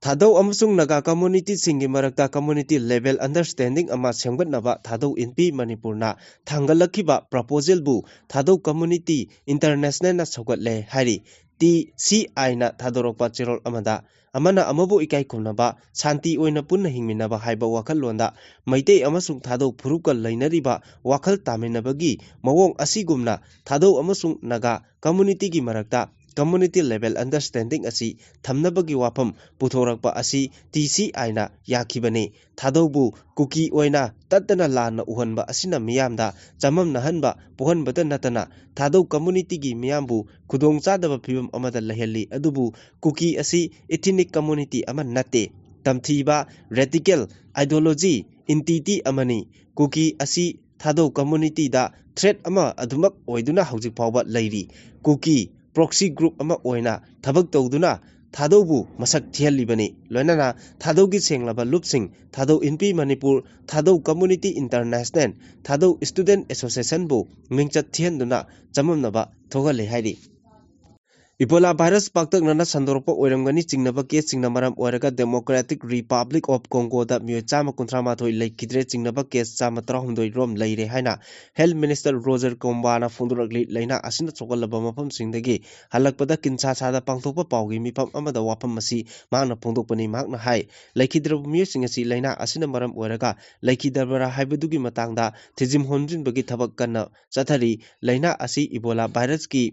ꯊꯥꯗꯧ ꯑꯃꯁꯨꯡ ꯅꯥꯒꯥ ꯀꯝꯃ꯭ꯌꯨꯅꯤꯇꯤꯁꯤꯡꯒꯤ ꯃꯔꯛꯇ ꯀꯝꯃ꯭ꯌꯨꯅꯤꯇꯤ ꯂꯦꯚꯦꯜ ꯑꯟꯗꯔꯁ꯭ꯇꯦꯟꯗꯤꯡ ꯑꯃ ꯁꯦꯝꯒꯠꯅꯕ ꯊꯥꯗꯧ ꯏꯟꯄꯤ ꯃꯅꯤꯄꯨꯔꯅ ꯊꯥꯡꯒꯠꯂꯛꯈꯤꯕ ꯄ꯭ꯔꯄꯣꯖꯦꯜꯕꯨ ꯊꯥꯗꯧ ꯀꯝꯃ꯭ꯌꯨꯅꯤꯇꯤ ꯏꯟꯇꯔꯅꯦꯁꯅꯦꯜꯅ ꯁꯧꯒꯠꯂꯦ ꯍꯥꯏꯔꯤ꯫ ꯇꯤ ꯁꯤ ꯑꯥꯏꯅ ꯊꯥꯗꯣꯔꯛꯄ ꯆꯦꯔꯣꯜ ꯑꯃꯗ ꯑꯃꯅ ꯑꯃꯕꯨ ꯏꯀꯥꯏ ꯈꯨꯝꯅꯕ, ꯁꯥꯟꯇꯤ ꯑꯣꯏꯅ ꯄꯨꯟꯅ ꯍꯤꯡꯃꯤꯟꯅꯕ ꯍꯥꯏꯕ ꯋꯥꯈꯜꯂꯣꯟꯗ ꯃꯩꯇꯩ ꯑꯃꯁꯨꯡ ꯊꯥꯗꯧ ꯐꯨꯔꯨꯞꯀ ꯂꯩꯅꯔꯤꯕ ꯋꯥꯈꯜ ꯇꯥꯃꯤꯟꯅꯕꯒꯤ ꯃꯑꯣꯡ ꯑꯁꯤꯒꯨꯝꯅ ꯊꯥꯗꯧ ꯑꯃꯁꯨꯡ ꯅꯥꯒꯥ ꯀꯝꯃ꯭ꯌꯨꯅꯤꯇꯤꯒꯤ ꯃꯔꯛꯇ ꯀꯝꯃ꯭ꯌꯨꯅꯤꯇꯤ ꯂꯦꯚꯦꯜ ꯑꯟꯗꯔꯁ꯭ꯇꯦꯟꯗꯤꯡ ꯑꯁꯤ ꯊꯝꯅꯕꯒꯤ ꯋꯥꯐꯝ ꯄꯨꯊꯣꯔꯛꯄ ꯑꯁꯤ ꯇꯤ ꯁꯤ ꯑꯥꯏꯅ ꯌꯥꯈꯤꯕꯅꯤ꯫ ꯊꯥꯗꯧꯕꯨ ꯀꯨꯀꯤ ꯑꯣꯏꯅ ꯇꯠꯇꯅ ꯂꯥꯟꯅ ꯎꯍꯟꯕ ꯑꯁꯤꯅ ꯃꯤꯌꯥꯝꯗ ꯆꯃꯝꯅꯍꯟꯕ ꯄꯣꯛꯍꯟꯕꯇ ꯅꯠꯇꯅ ꯊꯥꯗꯧ ꯀꯝꯃ꯭ꯌꯨꯅꯤꯇꯤꯒꯤ ꯃꯤꯌꯥꯝꯕꯨ ꯈꯨꯗꯣꯡꯆꯥꯗꯕ ꯐꯤꯚꯝ ꯑꯃꯗ ꯂꯩꯍꯜꯂꯤ꯫ ꯑꯗꯨꯕꯨ ꯀꯨꯀꯤ ꯑꯁꯤ ꯏꯊꯤꯅꯤꯛ ꯀꯝꯃ꯭ꯌꯨꯅꯤꯇꯤ ꯑꯃ ꯅꯠꯇꯦ꯫ ꯇꯝꯊꯤꯕ, ꯔꯦꯗꯤꯀꯦꯜ ꯑꯥꯏꯗꯤꯌꯣꯂꯣꯖꯤ, ꯏꯟꯇꯤꯇꯤ ꯑꯃꯅꯤ꯫ ꯀꯨꯀꯤ ꯑꯁꯤ ꯊꯥꯗꯧ ꯀꯝꯃ꯭ꯌꯨꯅꯤꯇꯤꯗ ꯊ꯭ꯔꯦꯠ ꯑꯃ ꯑꯗꯨꯃꯛ ꯑꯣꯏꯗꯨꯅ ꯍꯧꯖꯤꯛ ꯐꯥꯎꯕ ꯂꯩꯔꯤ꯫ ꯀꯨꯀꯤ ꯄ꯭ꯔꯣꯛꯁꯤ ꯒ꯭ꯔꯨꯞ ꯑꯃ ꯑꯣꯏꯅ ꯊꯕꯛ ꯇꯧꯗꯨꯅ ꯊꯥꯗꯧꯕꯨ ꯃꯁꯛ ꯊꯤꯍꯜꯂꯤꯕꯅꯤ꯫ ꯂꯣꯏꯅꯅ ꯊꯥꯗꯧꯒꯤ ꯁꯦꯡꯂꯕ ꯂꯨꯞꯁꯤꯡ, ꯊꯥꯗꯧ ꯏꯟꯄꯤ ꯃꯅꯤꯄꯨꯔ, ꯊꯥꯗꯧ ꯀꯝꯃ꯭ꯌꯨꯅꯤꯇꯤ ꯏꯟꯇꯔꯅꯦꯁꯅꯦꯜ, ꯊꯥꯗꯧ ꯁ꯭ꯇꯨꯗꯦꯟꯠ ꯑꯦꯁꯣꯁꯤꯌꯦꯁꯟꯕꯨ ꯃꯤꯡꯆꯠ ꯊꯤꯍꯟꯗꯨꯅ ꯆꯃꯝꯅꯕ ꯊꯣꯛꯍꯜꯂꯦ ꯍꯥꯏꯔꯤ꯫ ꯏꯕꯣꯂꯥ ꯚꯥꯏꯔꯁ ꯄꯥꯛꯇꯛꯅꯅ ꯁꯟꯗꯣꯔꯛꯄ ꯑꯣꯏꯔꯝꯒꯅꯤ꯫ ꯆꯤꯡꯅꯕ ꯀꯦꯁꯁꯤꯡꯅ ꯃꯔꯝ ꯑꯣꯏꯔꯒ ꯗꯦꯃꯣꯀ꯭ꯔꯦꯇꯤꯛ ꯔꯤꯄꯕ꯭ꯂꯤꯛ ꯑꯣꯐ ꯀꯣꯡꯒꯣꯗ ꯃꯤꯑꯣꯏ ꯆꯥꯝꯃ ꯀꯨꯟꯊ꯭ꯔꯥ ꯃꯥꯊꯣꯏ ꯂꯩꯈꯤꯗ꯭ꯔꯦ꯫ ꯆꯤꯡꯅꯕ ꯀꯦꯁ ꯆꯥꯝꯃ ꯇꯔꯥꯍꯨꯝꯗꯣꯏ ꯔꯣꯝ ꯂꯩꯔꯦ ꯍꯥꯏꯅ ꯍꯦꯜꯊ ꯃꯤꯅꯤꯁꯇꯔ ꯔꯣꯖꯔ ꯀꯣꯝꯕꯥꯅ ꯐꯣꯡꯗꯣꯔꯛꯂꯤ꯫ ꯂꯥꯏꯅꯥ ꯑꯁꯤꯅ ꯁꯣꯛꯍꯜꯂꯕ ꯃꯐꯝꯁꯤꯡꯗꯒꯤ ꯍꯜꯂꯛꯄꯗ ꯀꯤꯟꯁꯥꯁꯥꯗ ꯄꯥꯡꯊꯣꯛꯄ ꯄꯥꯎꯒꯤ ꯃꯤꯐꯝ ꯑꯃꯗ ꯋꯥꯐꯝ ꯑꯁꯤ ꯃꯍꯥꯛꯅ ꯐꯣꯡꯗꯣꯛꯄꯅꯤ꯫ ꯃꯍꯥꯛꯅ ꯍꯥꯏ, ꯂꯩꯈꯤꯗ꯭ꯔꯕ ꯃꯤꯑꯣꯏꯁꯤꯡ ꯑꯁꯤ ꯂꯥꯏꯅꯥ ꯑꯁꯤꯅ ꯃꯔꯝ ꯑꯣꯏꯔꯒ ꯂꯩꯈꯤꯗꯕ꯭ꯔꯥ ꯍꯥꯏꯕꯗꯨꯒꯤ ꯃꯇꯥꯡꯗ ꯊꯤꯖꯤꯟ ꯍꯨꯝꯖꯤꯟꯕꯒꯤ ꯊꯕꯛ ꯀꯟꯅ ꯆꯠꯊꯔꯤ꯫ ꯂꯥꯏꯅꯥ ꯑꯁꯤ ꯏꯕꯣꯂꯥ ꯚꯥꯏꯔꯁꯀꯤ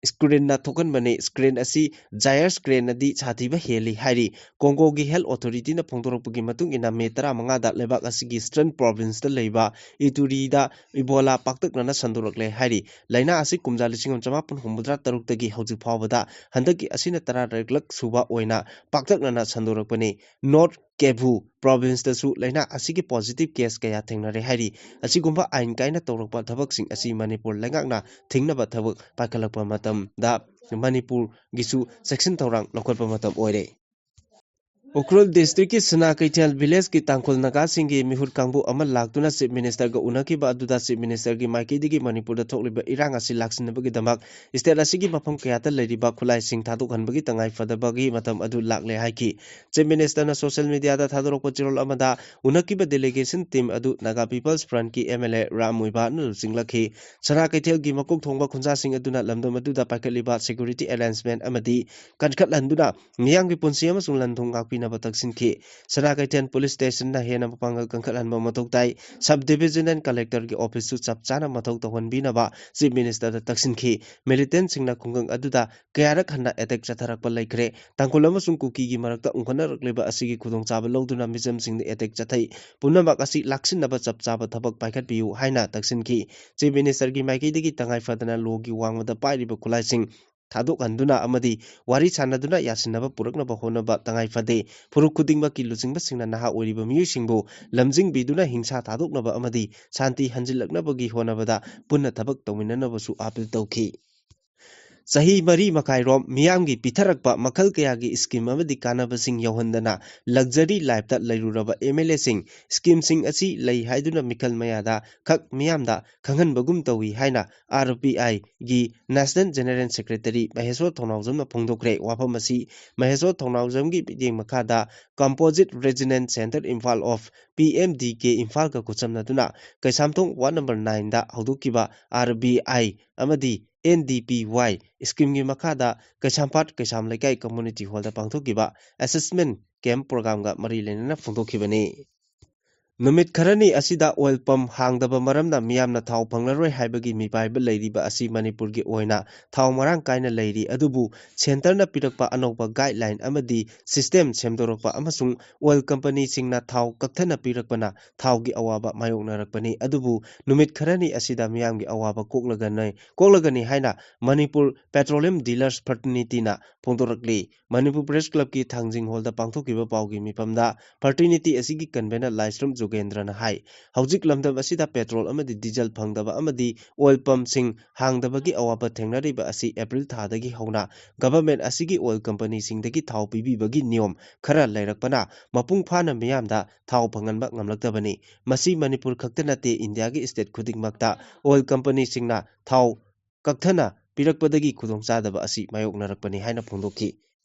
ꯁ꯭ꯀ꯭ꯔꯦꯟꯅ ꯊꯣꯛꯍꯟꯕꯅꯤ꯫ ꯁ꯭ꯀ꯭ꯔꯦꯟ ꯑꯁꯤ ꯖꯥꯌꯔ ꯁ꯭ꯀ꯭ꯔꯦꯟꯅꯗꯤ ꯁꯥꯊꯤꯕ ꯍꯦꯜꯂꯤ ꯍꯥꯏꯔꯤ꯫ ꯀꯣꯡꯒꯣꯒꯤ ꯍꯦꯜꯊ ꯑꯣꯊꯣꯔꯤꯇꯤꯅ ꯐꯣꯡꯗꯣꯔꯛꯄꯒꯤ ꯃꯇꯨꯡ ꯏꯟꯅ, ꯃꯦ ꯇꯔꯥꯃꯉꯥꯗ ꯂꯩꯕꯥꯛ ꯑꯁꯤꯒꯤ ꯏꯁꯇꯔꯟ ꯄ꯭ꯔꯣꯚꯤꯟꯁꯇ ꯂꯩꯕ ꯏꯇꯨꯔꯤꯗ ꯏꯕꯣꯂꯥ ꯄꯥꯛꯇꯛꯅꯅ ꯁꯟꯗꯣꯔꯛꯂꯦ ꯍꯥꯏꯔꯤ꯫ ꯂꯥꯏꯅꯥ ꯑꯁꯤ ꯀꯨꯝꯖꯥ ꯂꯤꯁꯤꯡ ꯑꯃ ꯆꯃꯥꯄꯟ ꯍꯨꯝꯐꯨꯇꯔꯥ ꯇꯔꯨꯛꯇꯒꯤ ꯍꯧꯖꯤꯛ ꯐꯥꯎꯕꯗ ꯍꯟꯗꯛꯀꯤ ꯑꯁꯤꯅ ꯇꯔꯥꯇꯔꯦꯠꯂꯛ ꯁꯨꯕ ꯑꯣꯏꯅ ꯄꯥꯛꯇꯛꯅꯅ ꯁꯟꯗꯣꯔꯛꯄꯅꯤ꯫ ꯅꯣꯔꯠ ꯀꯦꯚꯨ ꯄ꯭ꯔꯣꯚꯤꯟꯁꯇꯁꯨ ꯂꯥꯏꯅꯥ ꯑꯁꯤꯒꯤ ꯄꯣꯖꯤꯇꯤꯚ ꯀꯦꯁ ꯀꯌꯥ ꯊꯦꯡꯅꯔꯦ ꯍꯥꯏꯔꯤ꯫ ꯑꯁꯤꯒꯨꯝꯕ ꯑꯥꯏꯟ ꯀꯥꯏꯅ ꯇꯧꯔꯛꯄ ꯊꯕꯛꯁꯤꯡ ꯑꯁꯤ ꯃꯅꯤꯄꯨꯔ ꯂꯩꯉꯥꯛꯅ ꯊꯤꯡꯅꯕ ꯊꯕꯛ ꯄꯥꯏꯈꯠꯂꯛꯄ ꯃꯇꯝꯗ ꯃꯅꯤꯄꯨꯔꯒꯤꯁꯨ ꯆꯦꯛꯁꯤꯟ ꯊꯧꯔꯥꯡ ꯂꯧꯈꯠꯄ ꯃꯇꯝ ꯑꯣꯏꯔꯦ꯫ ꯎꯈ꯭ꯔꯨꯜ ꯗꯤꯁꯇ꯭ꯔꯤꯛꯀꯤ ꯁꯅꯥ ꯀꯩꯊꯦꯜ ꯚꯤꯂꯦꯖꯀꯤ ꯇꯥꯡꯈꯨꯜ ꯅꯥꯒꯥꯁꯤꯡꯒꯤ ꯃꯤꯍꯨꯠ ꯀꯥꯡꯕꯨ ꯑꯃ ꯂꯥꯛꯇꯨꯅ ꯆꯤꯐ ꯃꯤꯅꯤꯁꯇꯔꯒ ꯎꯅꯈꯤꯕ ꯑꯗꯨꯗ ꯆꯤꯐ ꯃꯤꯅꯤꯁꯇꯔꯒꯤ ꯃꯥꯏꯀꯩꯗꯒꯤ ꯃꯅꯤꯄꯨꯔꯗ ꯊꯣꯛꯂꯤꯕ ꯏꯔꯥꯡ ꯑꯁꯤ ꯂꯥꯛꯁꯤꯟꯅꯕꯒꯤꯗꯃꯛ ꯁ꯭ꯇꯦꯠ ꯑꯁꯤꯒꯤ ꯃꯐꯝ ꯀꯌꯥꯗ ꯂꯩꯔꯤꯕ ꯈꯨꯠꯂꯥꯏꯁꯤꯡ ꯊꯥꯗꯣꯛꯍꯟꯕꯒꯤ ꯇꯉꯥꯏ ꯐꯗꯕꯒꯤ ꯃꯇꯝ ꯑꯗꯨ ꯂꯥꯛꯂꯦ ꯍꯥꯏꯈꯤ꯫ ꯆꯤꯐ ꯃꯤꯅꯤꯁꯇꯔꯅ ꯁꯣꯁꯤꯌꯦꯜ ꯃꯤꯗꯤꯌꯥꯗ ꯊꯥꯗꯣꯔꯛꯄ ꯆꯦꯔꯣꯜ ꯑꯃꯗ ꯎꯅꯈꯤꯕ ꯗꯦꯂꯤꯒꯦꯁꯟ ꯇꯤꯝ ꯑꯗꯨ ꯅꯥꯒꯥ ꯄꯤꯄꯜꯁ ꯐ꯭ꯔꯟꯠꯀꯤ ꯑꯦꯝ ꯑꯦꯜ ꯑꯦ ꯔꯥꯝ ꯃꯨꯏꯕꯥꯅ ꯂꯨꯆꯤꯡꯂꯛꯈꯤ꯫ ꯁꯅꯥ ꯀꯩꯊꯦꯜꯒꯤ ꯃꯀꯣꯛ ꯊꯣꯡꯕ ꯈꯨꯟꯖꯥꯁꯤꯡ ꯑꯗꯨꯅ ꯂꯝꯗꯝ ꯑꯗꯨꯗ ꯄꯥꯏꯈꯠꯂꯤꯕ ꯁꯦꯀ꯭ꯌꯨꯔꯤꯇꯤ ꯑꯦꯔꯦꯟꯖꯃꯦꯟꯠ ꯑꯃꯗꯤ ꯀꯟꯈꯠꯍꯟꯗꯨꯅ ꯃꯤꯌꯥꯝꯒꯤ ꯄꯨꯟꯁꯤ ꯑꯃꯁꯨꯡ ꯂꯟ ꯊꯨꯝ ꯉꯥꯛꯄꯤꯅꯕ ꯇꯛꯁꯤꯟꯈꯤ꯫ ꯁꯅꯥ ꯀꯩꯊꯦꯜ ꯄꯨꯂꯤꯁ ꯁ꯭ꯇꯦꯁꯟꯅ ꯍꯦꯟꯅ ꯃꯄꯥꯡꯒꯜ ꯀꯟꯈꯠꯍꯟꯕ ꯃꯊꯧ ꯇꯥꯏ꯫ ꯁꯕ ꯗꯤꯚꯤꯖꯅꯦꯜ ꯀꯂꯦꯛꯇꯔꯒꯤ ꯑꯣꯐꯤꯁꯁꯨ ꯆꯞ ꯆꯥꯅ ꯃꯊꯧ ꯇꯧꯍꯟꯕꯤꯅꯕ ꯆꯤꯐ ꯃꯤꯅꯤꯁꯇꯔꯗ ꯇꯛꯁꯤꯟꯈꯤ꯫ ꯃꯤꯂꯤꯇꯦꯟꯠꯁꯤꯡꯅ ꯈꯨꯡꯒꯪ ꯑꯗꯨꯗ ꯀꯌꯥꯔꯛ ꯍꯟꯅ ꯑꯦꯇꯦꯛ ꯆꯠꯊꯔꯛꯄ ꯂꯩꯈ꯭ꯔꯦ꯫ ꯇꯥꯡꯈꯨꯜ ꯑꯃꯁꯨꯡ ꯀꯨꯀꯤꯒꯤ ꯃꯔꯛꯇ ꯎꯪꯈꯠꯅꯔꯛꯂꯤꯕ ꯑꯁꯤꯒꯤ ꯈꯨꯗꯣꯡꯆꯥꯕ ꯂꯧꯗꯨꯅ ꯃꯤꯆꯝꯁꯤꯡꯗ ꯑꯦꯇꯦꯛ ꯆꯠꯊꯩ꯫ ꯄꯨꯝꯅꯃꯛ ꯑꯁꯤ ꯂꯥꯛꯁꯤꯟꯅꯕ ꯆꯞ ꯆꯥꯕ ꯊꯕꯛ ꯄꯥꯏꯈꯠꯄꯤꯌꯨ ꯍꯥꯏꯅ ꯇꯛꯁꯤꯟꯈꯤ꯫ ꯆꯤꯐ ꯃꯤꯅꯤꯁꯇꯔꯒꯤ ꯃꯥꯏꯀꯩꯗꯒꯤ ꯇꯉꯥꯏ ꯐꯗꯅ ꯂꯣꯒꯤ ꯋꯥꯡꯃꯗ ꯄꯥꯏꯔꯤꯕ ꯈꯨꯠꯂꯥꯏꯁꯤꯡ ꯊꯥꯗꯣꯛꯍꯟꯗꯨꯅ ꯑꯃꯗꯤ ꯋꯥꯔꯤ ꯁꯥꯟꯅꯗꯨꯅ ꯌꯥꯁꯤꯟꯅꯕ ꯄꯨꯔꯛꯅꯕ ꯍꯣꯠꯅꯕ ꯇꯉꯥꯏ ꯐꯗꯦ꯫ ꯐꯨꯔꯨꯞ ꯈꯨꯗꯤꯡꯃꯛꯀꯤ ꯂꯨꯆꯤꯡꯕꯁꯤꯡꯅ ꯅꯍꯥ ꯑꯣꯏꯔꯤꯕ ꯃꯤꯑꯣꯏꯁꯤꯡꯕꯨ ꯂꯝꯖꯤꯡꯕꯤꯗꯨꯅ ꯍꯤꯡꯁꯥ ꯊꯥꯗꯣꯛꯅꯕ ꯑꯃꯗꯤ ꯁꯥꯟꯇꯤ ꯍꯟꯖꯤꯜꯂꯛꯅꯕꯒꯤ ꯍꯣꯠꯅꯕꯗ ꯄꯨꯟꯅ ꯊꯕꯛ ꯇꯧꯃꯤꯟꯅꯅꯕꯁꯨ ꯑꯥꯄꯤꯜ ꯇꯧꯈꯤ꯫ ꯆꯍꯤ ꯃꯔꯤ ꯃꯈꯥꯏꯔꯣꯝ ꯃꯤꯌꯥꯝꯒꯤ ꯄꯤꯊꯔꯛꯄ ꯃꯈꯜ ꯀꯌꯥꯒꯤ ꯁ꯭ꯀꯤꯝ ꯑꯃꯗꯤ ꯀꯥꯟꯅꯕꯁꯤꯡ ꯌꯧꯍꯟꯗꯅ ꯂꯛꯖꯔꯤ ꯂꯥꯏꯐꯇ ꯂꯩꯔꯨꯔꯕ ꯑꯦꯝ ꯑꯦꯜ ꯑꯦꯁꯤꯡ ꯁ꯭ꯀꯤꯝꯁꯤꯡ ꯑꯁꯤ ꯂꯩ ꯍꯥꯏꯗꯨꯅ ꯃꯤꯈꯜ ꯃꯌꯥꯗ ꯈꯛ ꯃꯤꯌꯥꯝꯗ ꯈꯪꯍꯟꯕꯒꯨꯝ ꯇꯧꯏ ꯍꯥꯏꯅ ꯑꯥꯔ ꯄꯤ ꯑꯥꯏꯒꯤ ꯅꯦꯁꯅꯦꯜ ꯖꯦꯅꯔꯦꯜ ꯁꯦꯀ꯭ꯔꯦꯇꯔꯤ ꯃꯍꯦꯁꯣꯔ ꯊꯧꯅꯥꯎꯖꯝꯅ ꯐꯣꯡꯗꯣꯛꯈ꯭ꯔꯦ꯫ ꯋꯥꯐꯝ ꯑꯁꯤ ꯃꯍꯦꯁꯣꯔ ꯊꯧꯅꯥꯎꯖꯝꯒꯤ ꯃꯤꯠꯌꯦꯡ ꯃꯈꯥꯗ composite regional centre Imphal of P M D K ꯏꯝꯐꯥꯜꯒ ꯈꯨꯠꯁꯝꯅꯗꯨꯅ ꯀꯩꯁꯥꯝꯊꯣꯡ ꯋꯥꯔꯗ ꯅꯝꯕꯔ ꯅꯥꯏꯟꯗ ꯍꯧꯗꯣꯛꯈꯤꯕ ꯑꯥꯔ ꯕꯤ ꯑꯥꯏ ꯑꯃꯗꯤ ꯑꯦꯟ ꯗꯤ ꯄꯤ ꯋꯥꯏ ꯁ꯭ꯀꯤꯝꯒꯤ ꯃꯈꯥꯗ ꯀꯩꯁꯥꯝꯄꯥꯠ ꯀꯩꯁꯥꯝ ꯂꯩꯀꯥꯏ ꯀꯝꯃ꯭ꯌꯨꯅꯤꯇꯤ ꯍꯣꯜꯗ ꯄꯥꯡꯊꯣꯛꯈꯤꯕ ꯑꯦꯁꯦꯁꯃꯦꯟꯠ ꯀꯦꯝꯞ ꯄ꯭ꯔꯣꯒ꯭ꯔꯥꯝꯒ ꯃꯔꯤ ꯂꯩꯅꯅ ꯐꯣꯡꯗꯣꯛꯈꯤꯕꯅꯤ꯫ ꯅꯨꯃꯤꯠ ꯈꯔꯅꯤ ꯑꯁꯤꯗ ꯑꯣꯏꯜ ꯄꯝꯞ ꯍꯥꯡꯗꯕ ꯃꯔꯝꯅ ꯃꯤꯌꯥꯝꯅ ꯊꯥꯎ ꯐꯪꯂꯔꯣꯏ ꯍꯥꯏꯕꯒꯤ ꯃꯤꯄꯥꯏꯕ ꯂꯩꯔꯤꯕ ꯑꯁꯤ ꯃꯅꯤꯄꯨꯔꯒꯤ ꯑꯣꯏꯅ ꯊꯥꯎ ꯃꯔꯥꯡ ꯀꯥꯏꯅ ꯂꯩꯔꯤ꯫ ꯑꯗꯨꯕꯨ ꯁꯦꯟꯇꯔꯅ ꯄꯤꯔꯛꯄ ꯑꯅꯧꯕ ꯒꯥꯏꯗꯂꯥꯏꯟ ꯑꯃꯗꯤ ꯁꯤꯁꯇꯦꯝ ꯁꯦꯝꯗꯣꯔꯛꯄ ꯑꯃꯁꯨꯡ ꯑꯣꯏꯜ ꯀꯝꯄꯅꯤꯁꯤꯡꯅ ꯊꯥꯎ ꯀꯛꯊꯅ ꯄꯤꯔꯛꯄꯅ ꯊꯥꯎꯒꯤ ꯑꯋꯥꯕ ꯃꯥꯌꯣꯛꯅꯔꯛꯄꯅꯤ꯫ ꯑꯗꯨꯕꯨ ꯅꯨꯃꯤꯠ ꯈꯔꯅꯤ ꯑꯁꯤꯗ ꯃꯤꯌꯥꯝꯒꯤ ꯑꯋꯥꯕ ꯀꯣꯛꯂꯒꯅꯤ, ꯀꯣꯛꯂꯒꯅꯤ ꯍꯥꯏꯅ ꯃꯅꯤꯄꯨꯔ ꯄꯦꯇ꯭ꯔꯣꯂꯤꯌꯝ ꯗꯤꯂꯔꯁ ꯐ꯭ꯔꯇꯔꯅꯤꯇꯤꯅ ꯐꯣꯡꯗꯣꯔꯛꯂꯤ꯫ ꯃꯅꯤꯄꯨꯔ ꯄ꯭ꯔꯦꯁ ꯀ꯭ꯂꯕꯀꯤ ꯊꯥꯡꯖꯤꯡ ꯍꯣꯜꯗ ꯄꯥꯡꯊꯣꯛꯈꯤꯕ ꯄꯥꯎꯒꯤ ꯃꯤꯐꯝꯗ ꯐ꯭ꯔꯇꯔꯅꯤꯇꯤ ꯑꯁꯤꯒꯤ ꯀꯟꯚꯦꯅꯔ ꯂꯥꯏꯁ꯭ꯔꯝ ꯌꯣꯒꯦꯟꯗ꯭ꯔꯅ ꯍꯥꯏ꯫ ꯍꯧꯖꯤꯛ ꯂꯝꯗꯝ ꯑꯁꯤꯗ ꯄꯦꯇ꯭ꯔꯣꯜ ꯑꯃꯗꯤ ꯗꯤꯖꯜ ꯐꯪꯗꯕ ꯑꯃꯗꯤ ꯑꯣꯏꯜ ꯄꯝꯁꯤꯡ ꯍꯥꯡꯗꯕꯒꯤ ꯑꯋꯥꯕ ꯊꯦꯡꯅꯔꯤꯕ ꯑꯁꯤ ꯑꯦꯄ꯭ꯔꯤꯜ ꯊꯥꯗꯒꯤ ꯍꯧꯅ ꯒꯚꯔꯟꯃꯦꯟꯠ ꯑꯁꯤꯒꯤ ꯑꯣꯏꯜ ꯀꯝꯄꯅꯤꯁꯤꯡꯗꯒꯤ ꯊꯥꯎ ꯄꯤꯕꯤꯕꯒꯤ ꯅꯤꯌꯣꯝ ꯈꯔ ꯂꯩꯔꯛꯄꯅ ꯃꯄꯨꯡ ꯐꯥꯅ ꯃꯤꯌꯥꯝꯗ ꯊꯥꯎ ꯐꯪꯍꯟꯕ ꯉꯝꯂꯛꯇꯕꯅꯤ꯫ ꯃꯁꯤ ꯃꯅꯤꯄꯨꯔ ꯈꯛꯇ ꯅꯠꯇꯦ, ꯏꯟꯗꯤꯌꯥꯒꯤ ꯁ꯭ꯇꯦꯠ ꯈꯨꯗꯤꯡꯃꯛꯇ ꯑꯣꯏꯜ ꯀꯝꯄꯅꯤꯁꯤꯡꯅ ꯊꯥꯎ ꯀꯛꯊꯅ ꯄꯤꯔꯛꯄꯗꯒꯤ ꯈꯨꯗꯣꯡꯆꯥꯗꯕ ꯑꯁꯤ ꯃꯥꯌꯣꯛꯅꯔꯛꯄꯅꯤ ꯍꯥꯏꯅ ꯐꯣꯡꯗꯣꯛꯈꯤ꯫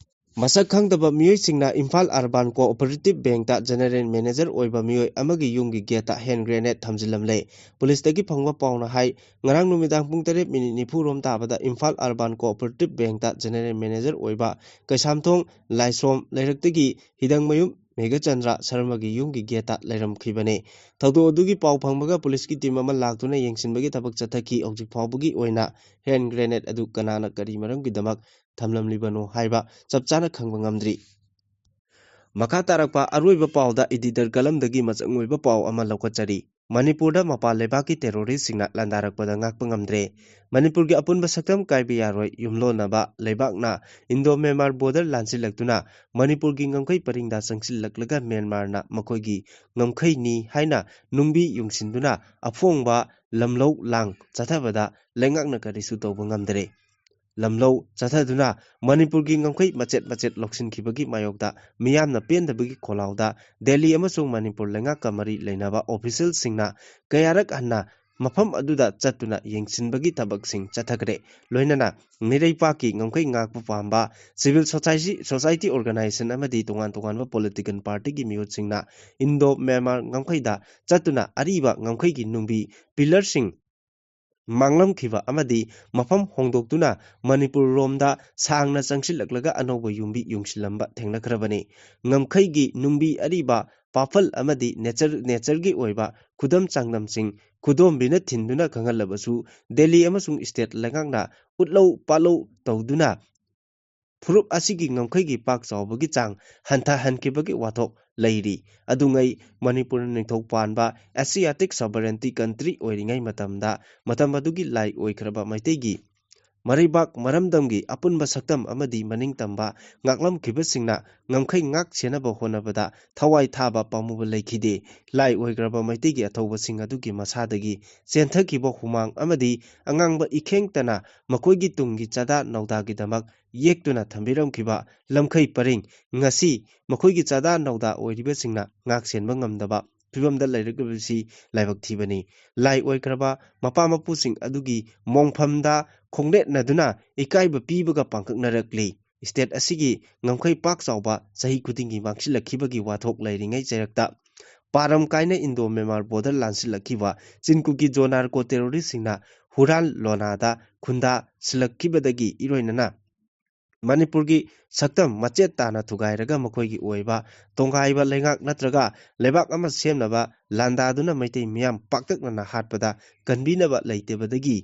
ꯃꯁꯛ ꯈꯪꯗꯕ ꯃꯤꯑꯣꯏꯁꯤꯡꯅ ꯏꯝꯐꯥꯜ ꯑꯔꯕꯥꯟ ꯀꯣꯑꯣꯄꯔꯦꯇꯤꯚ ꯕꯦꯡꯛꯇ ꯖꯦꯅꯔꯦꯜ ꯃꯦꯅꯦꯖꯔ ꯑꯣꯏꯕ ꯃꯤꯑꯣꯏ ꯑꯃꯒꯤ ꯌꯨꯝꯒꯤ ꯒꯦꯠꯇ ꯍꯦꯟ ꯒ꯭ꯔꯦꯅꯦꯗ ꯊꯝꯖꯤꯜꯂꯝꯂꯦ꯫ ꯄꯨꯂꯤꯁꯇꯒꯤ ꯐꯪꯕ ꯄꯥꯎꯅ ꯍꯥꯏ, ꯉꯔꯥꯡ ꯅꯨꯃꯤꯗꯥꯡ ꯄꯨꯡ ꯇꯔꯦꯠ ꯃꯤꯅꯤꯠ ꯅꯤꯐꯨ ꯔꯣꯝ ꯇꯥꯕꯗ ꯏꯝꯐꯥꯜ ꯑꯔꯕꯥꯟ ꯀꯣꯑꯣꯄꯔꯦꯇꯤꯚ ꯕꯦꯡꯛꯇ ꯖꯦꯅꯔꯦꯜ ꯃꯦꯅꯦꯖꯔ ꯑꯣꯏꯕ ꯀꯩꯁꯥꯝꯊꯣꯡ ꯂꯥꯏꯁ꯭ꯔꯣꯝ ꯂꯩꯔꯛꯇꯒꯤ ꯍꯤꯗꯪꯃꯌꯨꯝ ꯃꯦꯘꯆꯟꯗ꯭ꯔ ꯁꯔꯃꯒꯤ ꯌꯨꯝꯒꯤ ꯒꯦꯠꯇ ꯂꯩꯔꯝꯈꯤꯕꯅꯤ꯫ ꯊꯧꯗꯣꯛ ꯑꯗꯨꯒꯤ ꯄꯥꯎ ꯐꯪꯕꯒ ꯄꯨꯂꯤꯁꯀꯤ ꯇꯤꯝ ꯑꯃ ꯂꯥꯛꯇꯨꯅ ꯌꯦꯡꯁꯤꯟꯕꯒꯤ ꯊꯕꯛ ꯆꯠꯊꯈꯤ꯫ ꯍꯧꯖꯤꯛ ꯐꯥꯎꯕꯒꯤ ꯑꯣꯏꯅ ꯍꯦꯟ ꯒ꯭ꯔꯦꯅꯦꯗ ꯑꯗꯨ ꯀꯅꯥꯅ ꯀꯔꯤ ꯃꯔꯝꯒꯤꯗꯃꯛ ꯊꯝꯂꯝꯂꯤꯕꯅꯣ ꯍꯥꯏꯕ ꯆꯞ ꯆꯥꯅ ꯈꯪꯕ ꯉꯝꯗ꯭ꯔꯤ꯫ ꯃꯈꯥ ꯇꯥꯔꯛꯄ ꯑꯔꯣꯏꯕ ꯄꯥꯎꯗ ꯏꯗꯤꯇꯔ ꯀꯂꯝꯗꯒꯤ ꯃꯆꯪ ꯑꯣꯏꯕ ꯄꯥꯎ ꯑꯃ ꯂꯧꯈꯠꯆꯔꯤ꯫ ꯃꯅꯤꯄꯨꯔꯗ ꯃꯄꯥꯟ ꯂꯩꯕꯥꯛꯀꯤ ꯇꯦꯔꯣꯔꯤꯁꯁꯤꯡꯅ ꯂꯥꯟꯗꯥꯔꯛꯄꯗ ꯉꯥꯛꯄ ꯉꯝꯗ꯭ꯔꯦ꯫ ꯃꯅꯤꯄꯨꯔꯒꯤ ꯑꯄꯨꯟꯕ ꯁꯛꯇꯝ ꯀꯥꯏꯕ ꯌꯥꯔꯣꯏ꯫ ꯌꯨꯝꯂꯣꯟꯅꯕ ꯂꯩꯕꯥꯛꯅ ꯏꯟꯗꯣ ꯃ꯭ꯌꯥꯟꯃꯥꯔ ꯕꯣꯔꯗꯔ ꯂꯥꯟꯁꯤꯜꯂꯛꯇꯨꯅ ꯃꯅꯤꯄꯨꯔꯒꯤ ꯉꯝꯈꯩ ꯄꯔꯤꯡꯗ ꯆꯪꯁꯤꯜꯂꯛꯂꯒ ꯃ꯭ꯌꯥꯟꯃꯥꯔꯅ ꯃꯈꯣꯏꯒꯤ ꯉꯝꯈꯩꯅꯤ ꯍꯥꯏꯅ ꯅꯨꯡꯕꯤ ꯌꯨꯡꯁꯤꯟꯗꯨꯅ ꯑꯐꯣꯡꯕ ꯂꯝꯂꯧ ꯂꯥꯡ ꯆꯠꯊꯕꯗ ꯂꯩꯉꯥꯛꯅ ꯀꯔꯤꯁꯨ ꯇꯧꯕ ꯉꯝꯗꯔꯦ꯫ ꯂꯝꯂꯧ ꯆꯠꯊꯗꯨꯅ ꯃꯅꯤꯄꯨꯔꯒꯤ ꯉꯝꯈꯩ ꯃꯆꯦꯠ ꯃꯆꯦꯠ ꯂꯧꯁꯤꯟꯈꯤꯕꯒꯤ ꯃꯥꯌꯣꯛꯇ ꯃꯤꯌꯥꯝꯅ ꯄꯦꯟꯗꯕꯒꯤ ꯈꯣꯜꯂꯥꯎꯗ ꯗꯦꯜꯂꯤ ꯑꯃꯁꯨꯡ ꯃꯅꯤꯄꯨꯔ ꯂꯩꯉꯥꯛꯀ ꯃꯔꯤ ꯂꯩꯅꯕ ꯑꯣꯐꯤꯁꯤꯌꯦꯜꯁꯤꯡꯅ ꯀꯌꯥꯔꯛ ꯍꯟꯅ ꯃꯐꯝ ꯑꯗꯨꯗ ꯆꯠꯇꯨꯅ ꯌꯦꯡꯁꯤꯟꯕꯒꯤ ꯊꯕꯛꯁꯤꯡ ꯆꯠꯊꯈ꯭ꯔꯦ꯫ ꯂꯣꯏꯅꯅ ꯃꯤꯔꯩꯕꯥꯛꯀꯤ ꯉꯝꯈꯩ ꯉꯥꯛꯄ ꯄꯥꯝꯕ ꯁꯤꯚꯤꯜ ꯁꯣꯁꯥꯏꯇꯤ, ꯁꯣꯁꯥꯏꯇꯤ ꯑꯣꯔꯒꯅꯥꯏꯖꯦꯁꯟ ꯑꯃꯗꯤ ꯇꯣꯉꯥꯟ ꯇꯣꯉꯥꯟꯕ ꯄꯣꯂꯤꯇꯤꯀꯦꯜ ꯄꯥꯔꯇꯤꯒꯤ ꯃꯤꯍꯨꯠꯁꯤꯡꯅ ꯏꯟꯗꯣ ꯃ꯭ꯌꯥꯟꯃꯥꯔ ꯉꯝꯈꯩꯗ ꯆꯠꯇꯨꯅ ꯑꯔꯤꯕ ꯉꯝꯈꯩꯒꯤ ꯅꯨꯡꯕꯤ ꯄꯤꯂꯔꯁꯤꯡ ꯃꯥꯡꯂꯝꯈꯤꯕ ꯑꯃꯗꯤ ꯃꯐꯝ ꯍꯣꯡꯗꯣꯛꯇꯨꯅ ꯃꯅꯤꯄꯨꯔ ꯔꯣꯝꯗ ꯁꯥꯡꯅ ꯆꯪꯁꯤꯜꯂꯛꯂꯒ ꯑꯅꯧꯕ ꯌꯨꯝꯕꯤ ꯌꯨꯡꯁꯤꯜꯂꯝꯕ ꯊꯦꯡꯅꯈ꯭ꯔꯕꯅꯤ꯫ ꯉꯝꯈꯩꯒꯤ ꯅꯨꯡꯕꯤ ꯑꯔꯤꯕ ꯄꯥꯐꯜ ꯑꯃꯗꯤ ꯅꯦꯆꯔ, ꯅꯦꯆꯔꯒꯤ ꯑꯣꯏꯕ ꯈꯨꯗꯝ ꯆꯥꯡꯗꯝꯁꯤꯡ ꯈꯨꯗꯣꯝꯕꯤꯅ ꯊꯤꯟꯗꯨꯅ ꯈꯪꯍꯜꯂꯕꯁꯨ ꯗꯦꯜꯂꯤ ꯑꯃꯁꯨꯡ ꯁ꯭ꯇꯦꯠ ꯂꯩꯉꯥꯛꯅ ꯎꯠꯂꯧ ꯄꯥꯜꯂꯧ ꯇꯧꯗꯨꯅ ꯐꯨꯔꯨꯞ ꯑꯁꯤꯒꯤ ꯉꯝꯈꯩꯒꯤ ꯄꯥꯛ ꯆꯥꯎꯕꯒꯤ ꯆꯥꯡ ꯍꯟꯊꯍꯟꯈꯤꯕꯒꯤ ꯋꯥꯊꯣꯛ ꯂꯩꯔꯤ꯫ ꯑꯗꯨꯉꯩ ꯃꯅꯤꯄꯨꯔꯅ ꯅꯤꯡꯊꯧ ꯄꯥꯟꯕ ꯑꯦꯁꯤꯌꯥꯇꯤꯛ ꯁꯣꯚꯔꯦꯟꯇꯤ ꯀꯟꯇ꯭ꯔꯤ ꯑꯣꯏꯔꯤꯉꯩ ꯃꯇꯝꯗ ꯃꯇꯝ ꯑꯗꯨꯒꯤ ꯂꯥꯏ ꯑꯣꯏꯈ꯭ꯔꯕ ꯃꯩꯇꯩꯒꯤ ꯃꯔꯩꯕꯥꯛ ꯃꯔꯝꯗꯝꯒꯤ ꯑꯄꯨꯟꯕ ꯁꯛꯇꯝ ꯑꯃꯗꯤ ꯃꯅꯤꯡꯇꯝꯕ ꯉꯥꯛꯂꯝꯈꯤꯕꯁꯤꯡꯅ ꯉꯝꯈꯩ ꯉꯥꯛ ꯁꯦꯟꯅꯕ ꯍꯣꯠꯅꯕꯗ ꯊꯋꯥꯏ ꯊꯥꯕ ꯄꯥꯝꯃꯨꯕ ꯂꯩꯈꯤꯗꯦ꯫ ꯂꯥꯏ ꯑꯣꯏꯈ꯭ꯔꯕ ꯃꯩꯇꯩꯒꯤ ꯑꯊꯧꯕꯁꯤꯡ ꯑꯗꯨꯒꯤ ꯃꯁꯥꯗꯒꯤ ꯆꯦꯟꯊꯈꯤꯕ ꯍꯨꯃꯥꯡ ꯑꯃꯗꯤ ꯑꯉꯥꯡꯕ ꯏꯈꯦꯡꯇꯅ ꯃꯈꯣꯏꯒꯤ ꯇꯨꯡꯒꯤ ꯆꯥꯗꯥ ꯅꯧꯗꯥꯒꯤꯗꯃꯛ ꯌꯦꯛꯇꯨꯅ ꯊꯝꯕꯤꯔꯝꯈꯤꯕ ꯂꯝꯈꯩ ꯄꯔꯤꯡ ꯉꯁꯤ ꯃꯈꯣꯏꯒꯤ ꯆꯥꯗꯥ ꯅꯧꯗꯥ ꯑꯣꯏꯔꯤꯕꯁꯤꯡꯅ ꯉꯥꯛ ꯁꯦꯟꯕ ꯉꯝꯗꯕ ꯐꯤꯕꯝꯗ ꯂꯩꯔꯛꯂꯤꯕꯁꯤ ꯂꯥꯏꯕꯛ ꯊꯤꯕꯅꯤ꯫ ꯂꯥꯏ ꯑꯣꯏꯈ꯭ꯔꯕ ꯃꯄꯥ ꯃꯄꯨꯁꯤꯡ ꯑꯗꯨꯒꯤ ꯃꯣꯡꯐꯝꯗ ꯈꯣꯡꯅꯦꯠꯅꯗꯨꯅ ꯏꯀꯥꯏꯕ ꯄꯤꯕꯒ ꯄꯥꯡꯀꯛꯅꯔꯛꯂꯤ꯫ ꯁ꯭ꯇꯦꯠ ꯑꯁꯤꯒꯤ ꯉꯝꯈꯩ ꯄꯥꯛ ꯆꯥꯎꯕ ꯆꯍꯤ ꯈꯨꯗꯤꯡꯒꯤ ꯃꯥꯡꯁꯤꯜꯂꯛꯈꯤꯕꯒꯤ ꯋꯥꯊꯣꯛ ꯂꯩꯔꯤꯉꯩ ꯆꯩꯔꯛꯇ ꯄꯥꯔꯝ ꯀꯥꯏꯅ ꯏꯟꯗꯣ ꯃ꯭ꯌꯥꯟꯃꯥꯔ ꯕꯣꯔꯗꯔ ꯂꯥꯟꯁꯤꯜꯂꯛꯈꯤꯕ ꯆꯤꯟꯀꯨꯀꯤ ꯖꯣ ꯅꯥꯔꯀꯣ ꯇꯦꯔꯣꯔꯤꯁꯁꯤꯡꯅ ꯍꯨꯔꯥꯟ ꯂꯣꯅꯥꯗ ꯈꯨꯟꯗꯥ ꯁꯤꯜꯂꯛꯈꯤꯕꯗꯒꯤ ꯏꯔꯣꯏꯅꯅ ꯃꯅꯤꯄꯨꯔꯒꯤ ꯁꯛꯇꯝ ꯃꯆꯦꯠ ꯇꯥꯅ ꯊꯨꯒꯥꯏꯔꯒ ꯃꯈꯣꯏꯒꯤ ꯑꯣꯏꯕ ꯇꯣꯡꯒꯥꯏꯕ ꯂꯩꯉꯥꯛ ꯅꯠꯇ꯭ꯔꯒ ꯂꯩꯕꯥꯛ ꯑꯃ ꯁꯦꯝꯅꯕ ꯂꯥꯟꯗꯥꯗꯨꯅ ꯃꯩꯇꯩ ꯃꯤꯌꯥꯝ ꯄꯥꯛꯇꯛꯅꯅ ꯍꯥꯠꯄꯗ ꯀꯟꯕꯤꯅꯕ ꯂꯩꯇꯕꯗꯒꯤ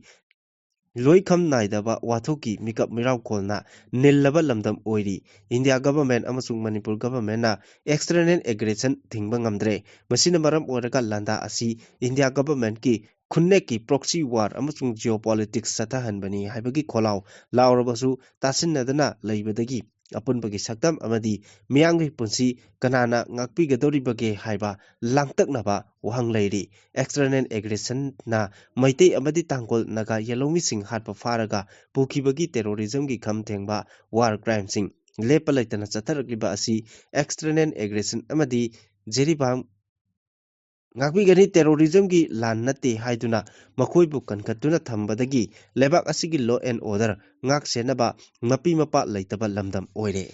ꯂꯣꯏꯈꯝ ꯅꯥꯏꯗꯕ ꯋꯥꯊꯣꯛꯀꯤ ꯃꯤꯀꯞ ꯃꯤꯔꯥꯎꯈꯣꯜꯅ ꯅꯤꯜꯂꯕ ꯂꯝꯗꯝ ꯑꯣꯏꯔꯤ꯫ ꯏꯟꯗꯤꯌꯥ ꯒꯚꯔꯟꯃꯦꯟꯠ ꯑꯃꯁꯨꯡ ꯃꯅꯤꯄꯨꯔ ꯒꯚꯔꯟꯃꯦꯟꯠꯅ external aggression ꯊꯤꯡꯕ ꯉꯝꯗ꯭ꯔꯦ꯫ ꯃꯁꯤꯅ ꯃꯔꯝ ꯑꯣꯏꯔꯒ ꯂꯥꯟꯗꯥ ꯑꯁꯤ ꯏꯟꯗꯤꯌꯥ ꯒꯚꯔꯟꯃꯦꯟꯠꯀꯤ ꯈꯨꯟꯅꯦꯛꯀꯤ proxy war ꯑꯃꯁꯨꯡ geopolitics ꯆꯠꯊꯍꯟꯕꯅꯤ ꯍꯥꯏꯕꯒꯤ ꯈꯣꯜꯂꯥꯎ ꯂꯥꯎꯔꯕꯁꯨ ꯇꯥꯁꯤꯟꯅꯗꯅ ꯂꯩꯕꯗꯒꯤ ꯑꯄꯨꯟꯕꯒꯤ ꯁꯛꯇꯝ ꯑꯃꯗꯤ ꯃꯤꯌꯥꯝꯒꯤ ꯄꯨꯟꯁꯤ ꯀꯅꯥꯅ ꯉꯥꯛꯄꯤꯒꯗꯧꯔꯤꯕꯒꯦ ꯍꯥꯏꯕ ꯂꯥꯡꯇꯛꯅꯕ ꯋꯥꯍꯪ ꯂꯩꯔꯤ꯫ External aggressonꯅ ꯃꯩꯇꯩ ꯑꯃꯗꯤ ꯇꯥꯡꯈꯨꯜ ꯅꯥꯒꯥ ꯌꯦꯜꯍꯧꯃꯤꯁꯤꯡ ꯍꯥꯠꯄ ꯐꯥꯔꯒ ꯄꯨꯈꯤꯕꯒꯤ terrorismꯒꯤ ꯈꯝ ꯊꯦꯡꯕ war crimeꯁꯤꯡ ꯂꯦꯞꯄ ꯂꯩꯇꯅ ꯆꯠꯊꯔꯛꯂꯤꯕ ꯑꯁꯤ external aggression ꯑꯃꯗꯤ ꯖꯤꯔꯤꯕꯥꯝ ꯉꯥꯛꯄꯤꯒꯅꯤ, terrorismꯒꯤ ꯂꯥꯟ ꯅꯠꯇꯦ ꯍꯥꯏꯗꯨꯅ ꯃꯈꯣꯏꯕꯨ ꯀꯟꯈꯠꯇꯨꯅ ꯊꯝꯕꯗꯒꯤ ꯂꯩꯕꯥꯛ ꯑꯁꯤꯒꯤ law and order ꯉꯥꯛ ꯁꯦꯟꯅꯕ ꯃꯄꯤ ꯃꯄꯥ ꯂꯩꯇꯕ ꯂꯝꯗꯝ ꯑꯣꯏꯔꯦ꯫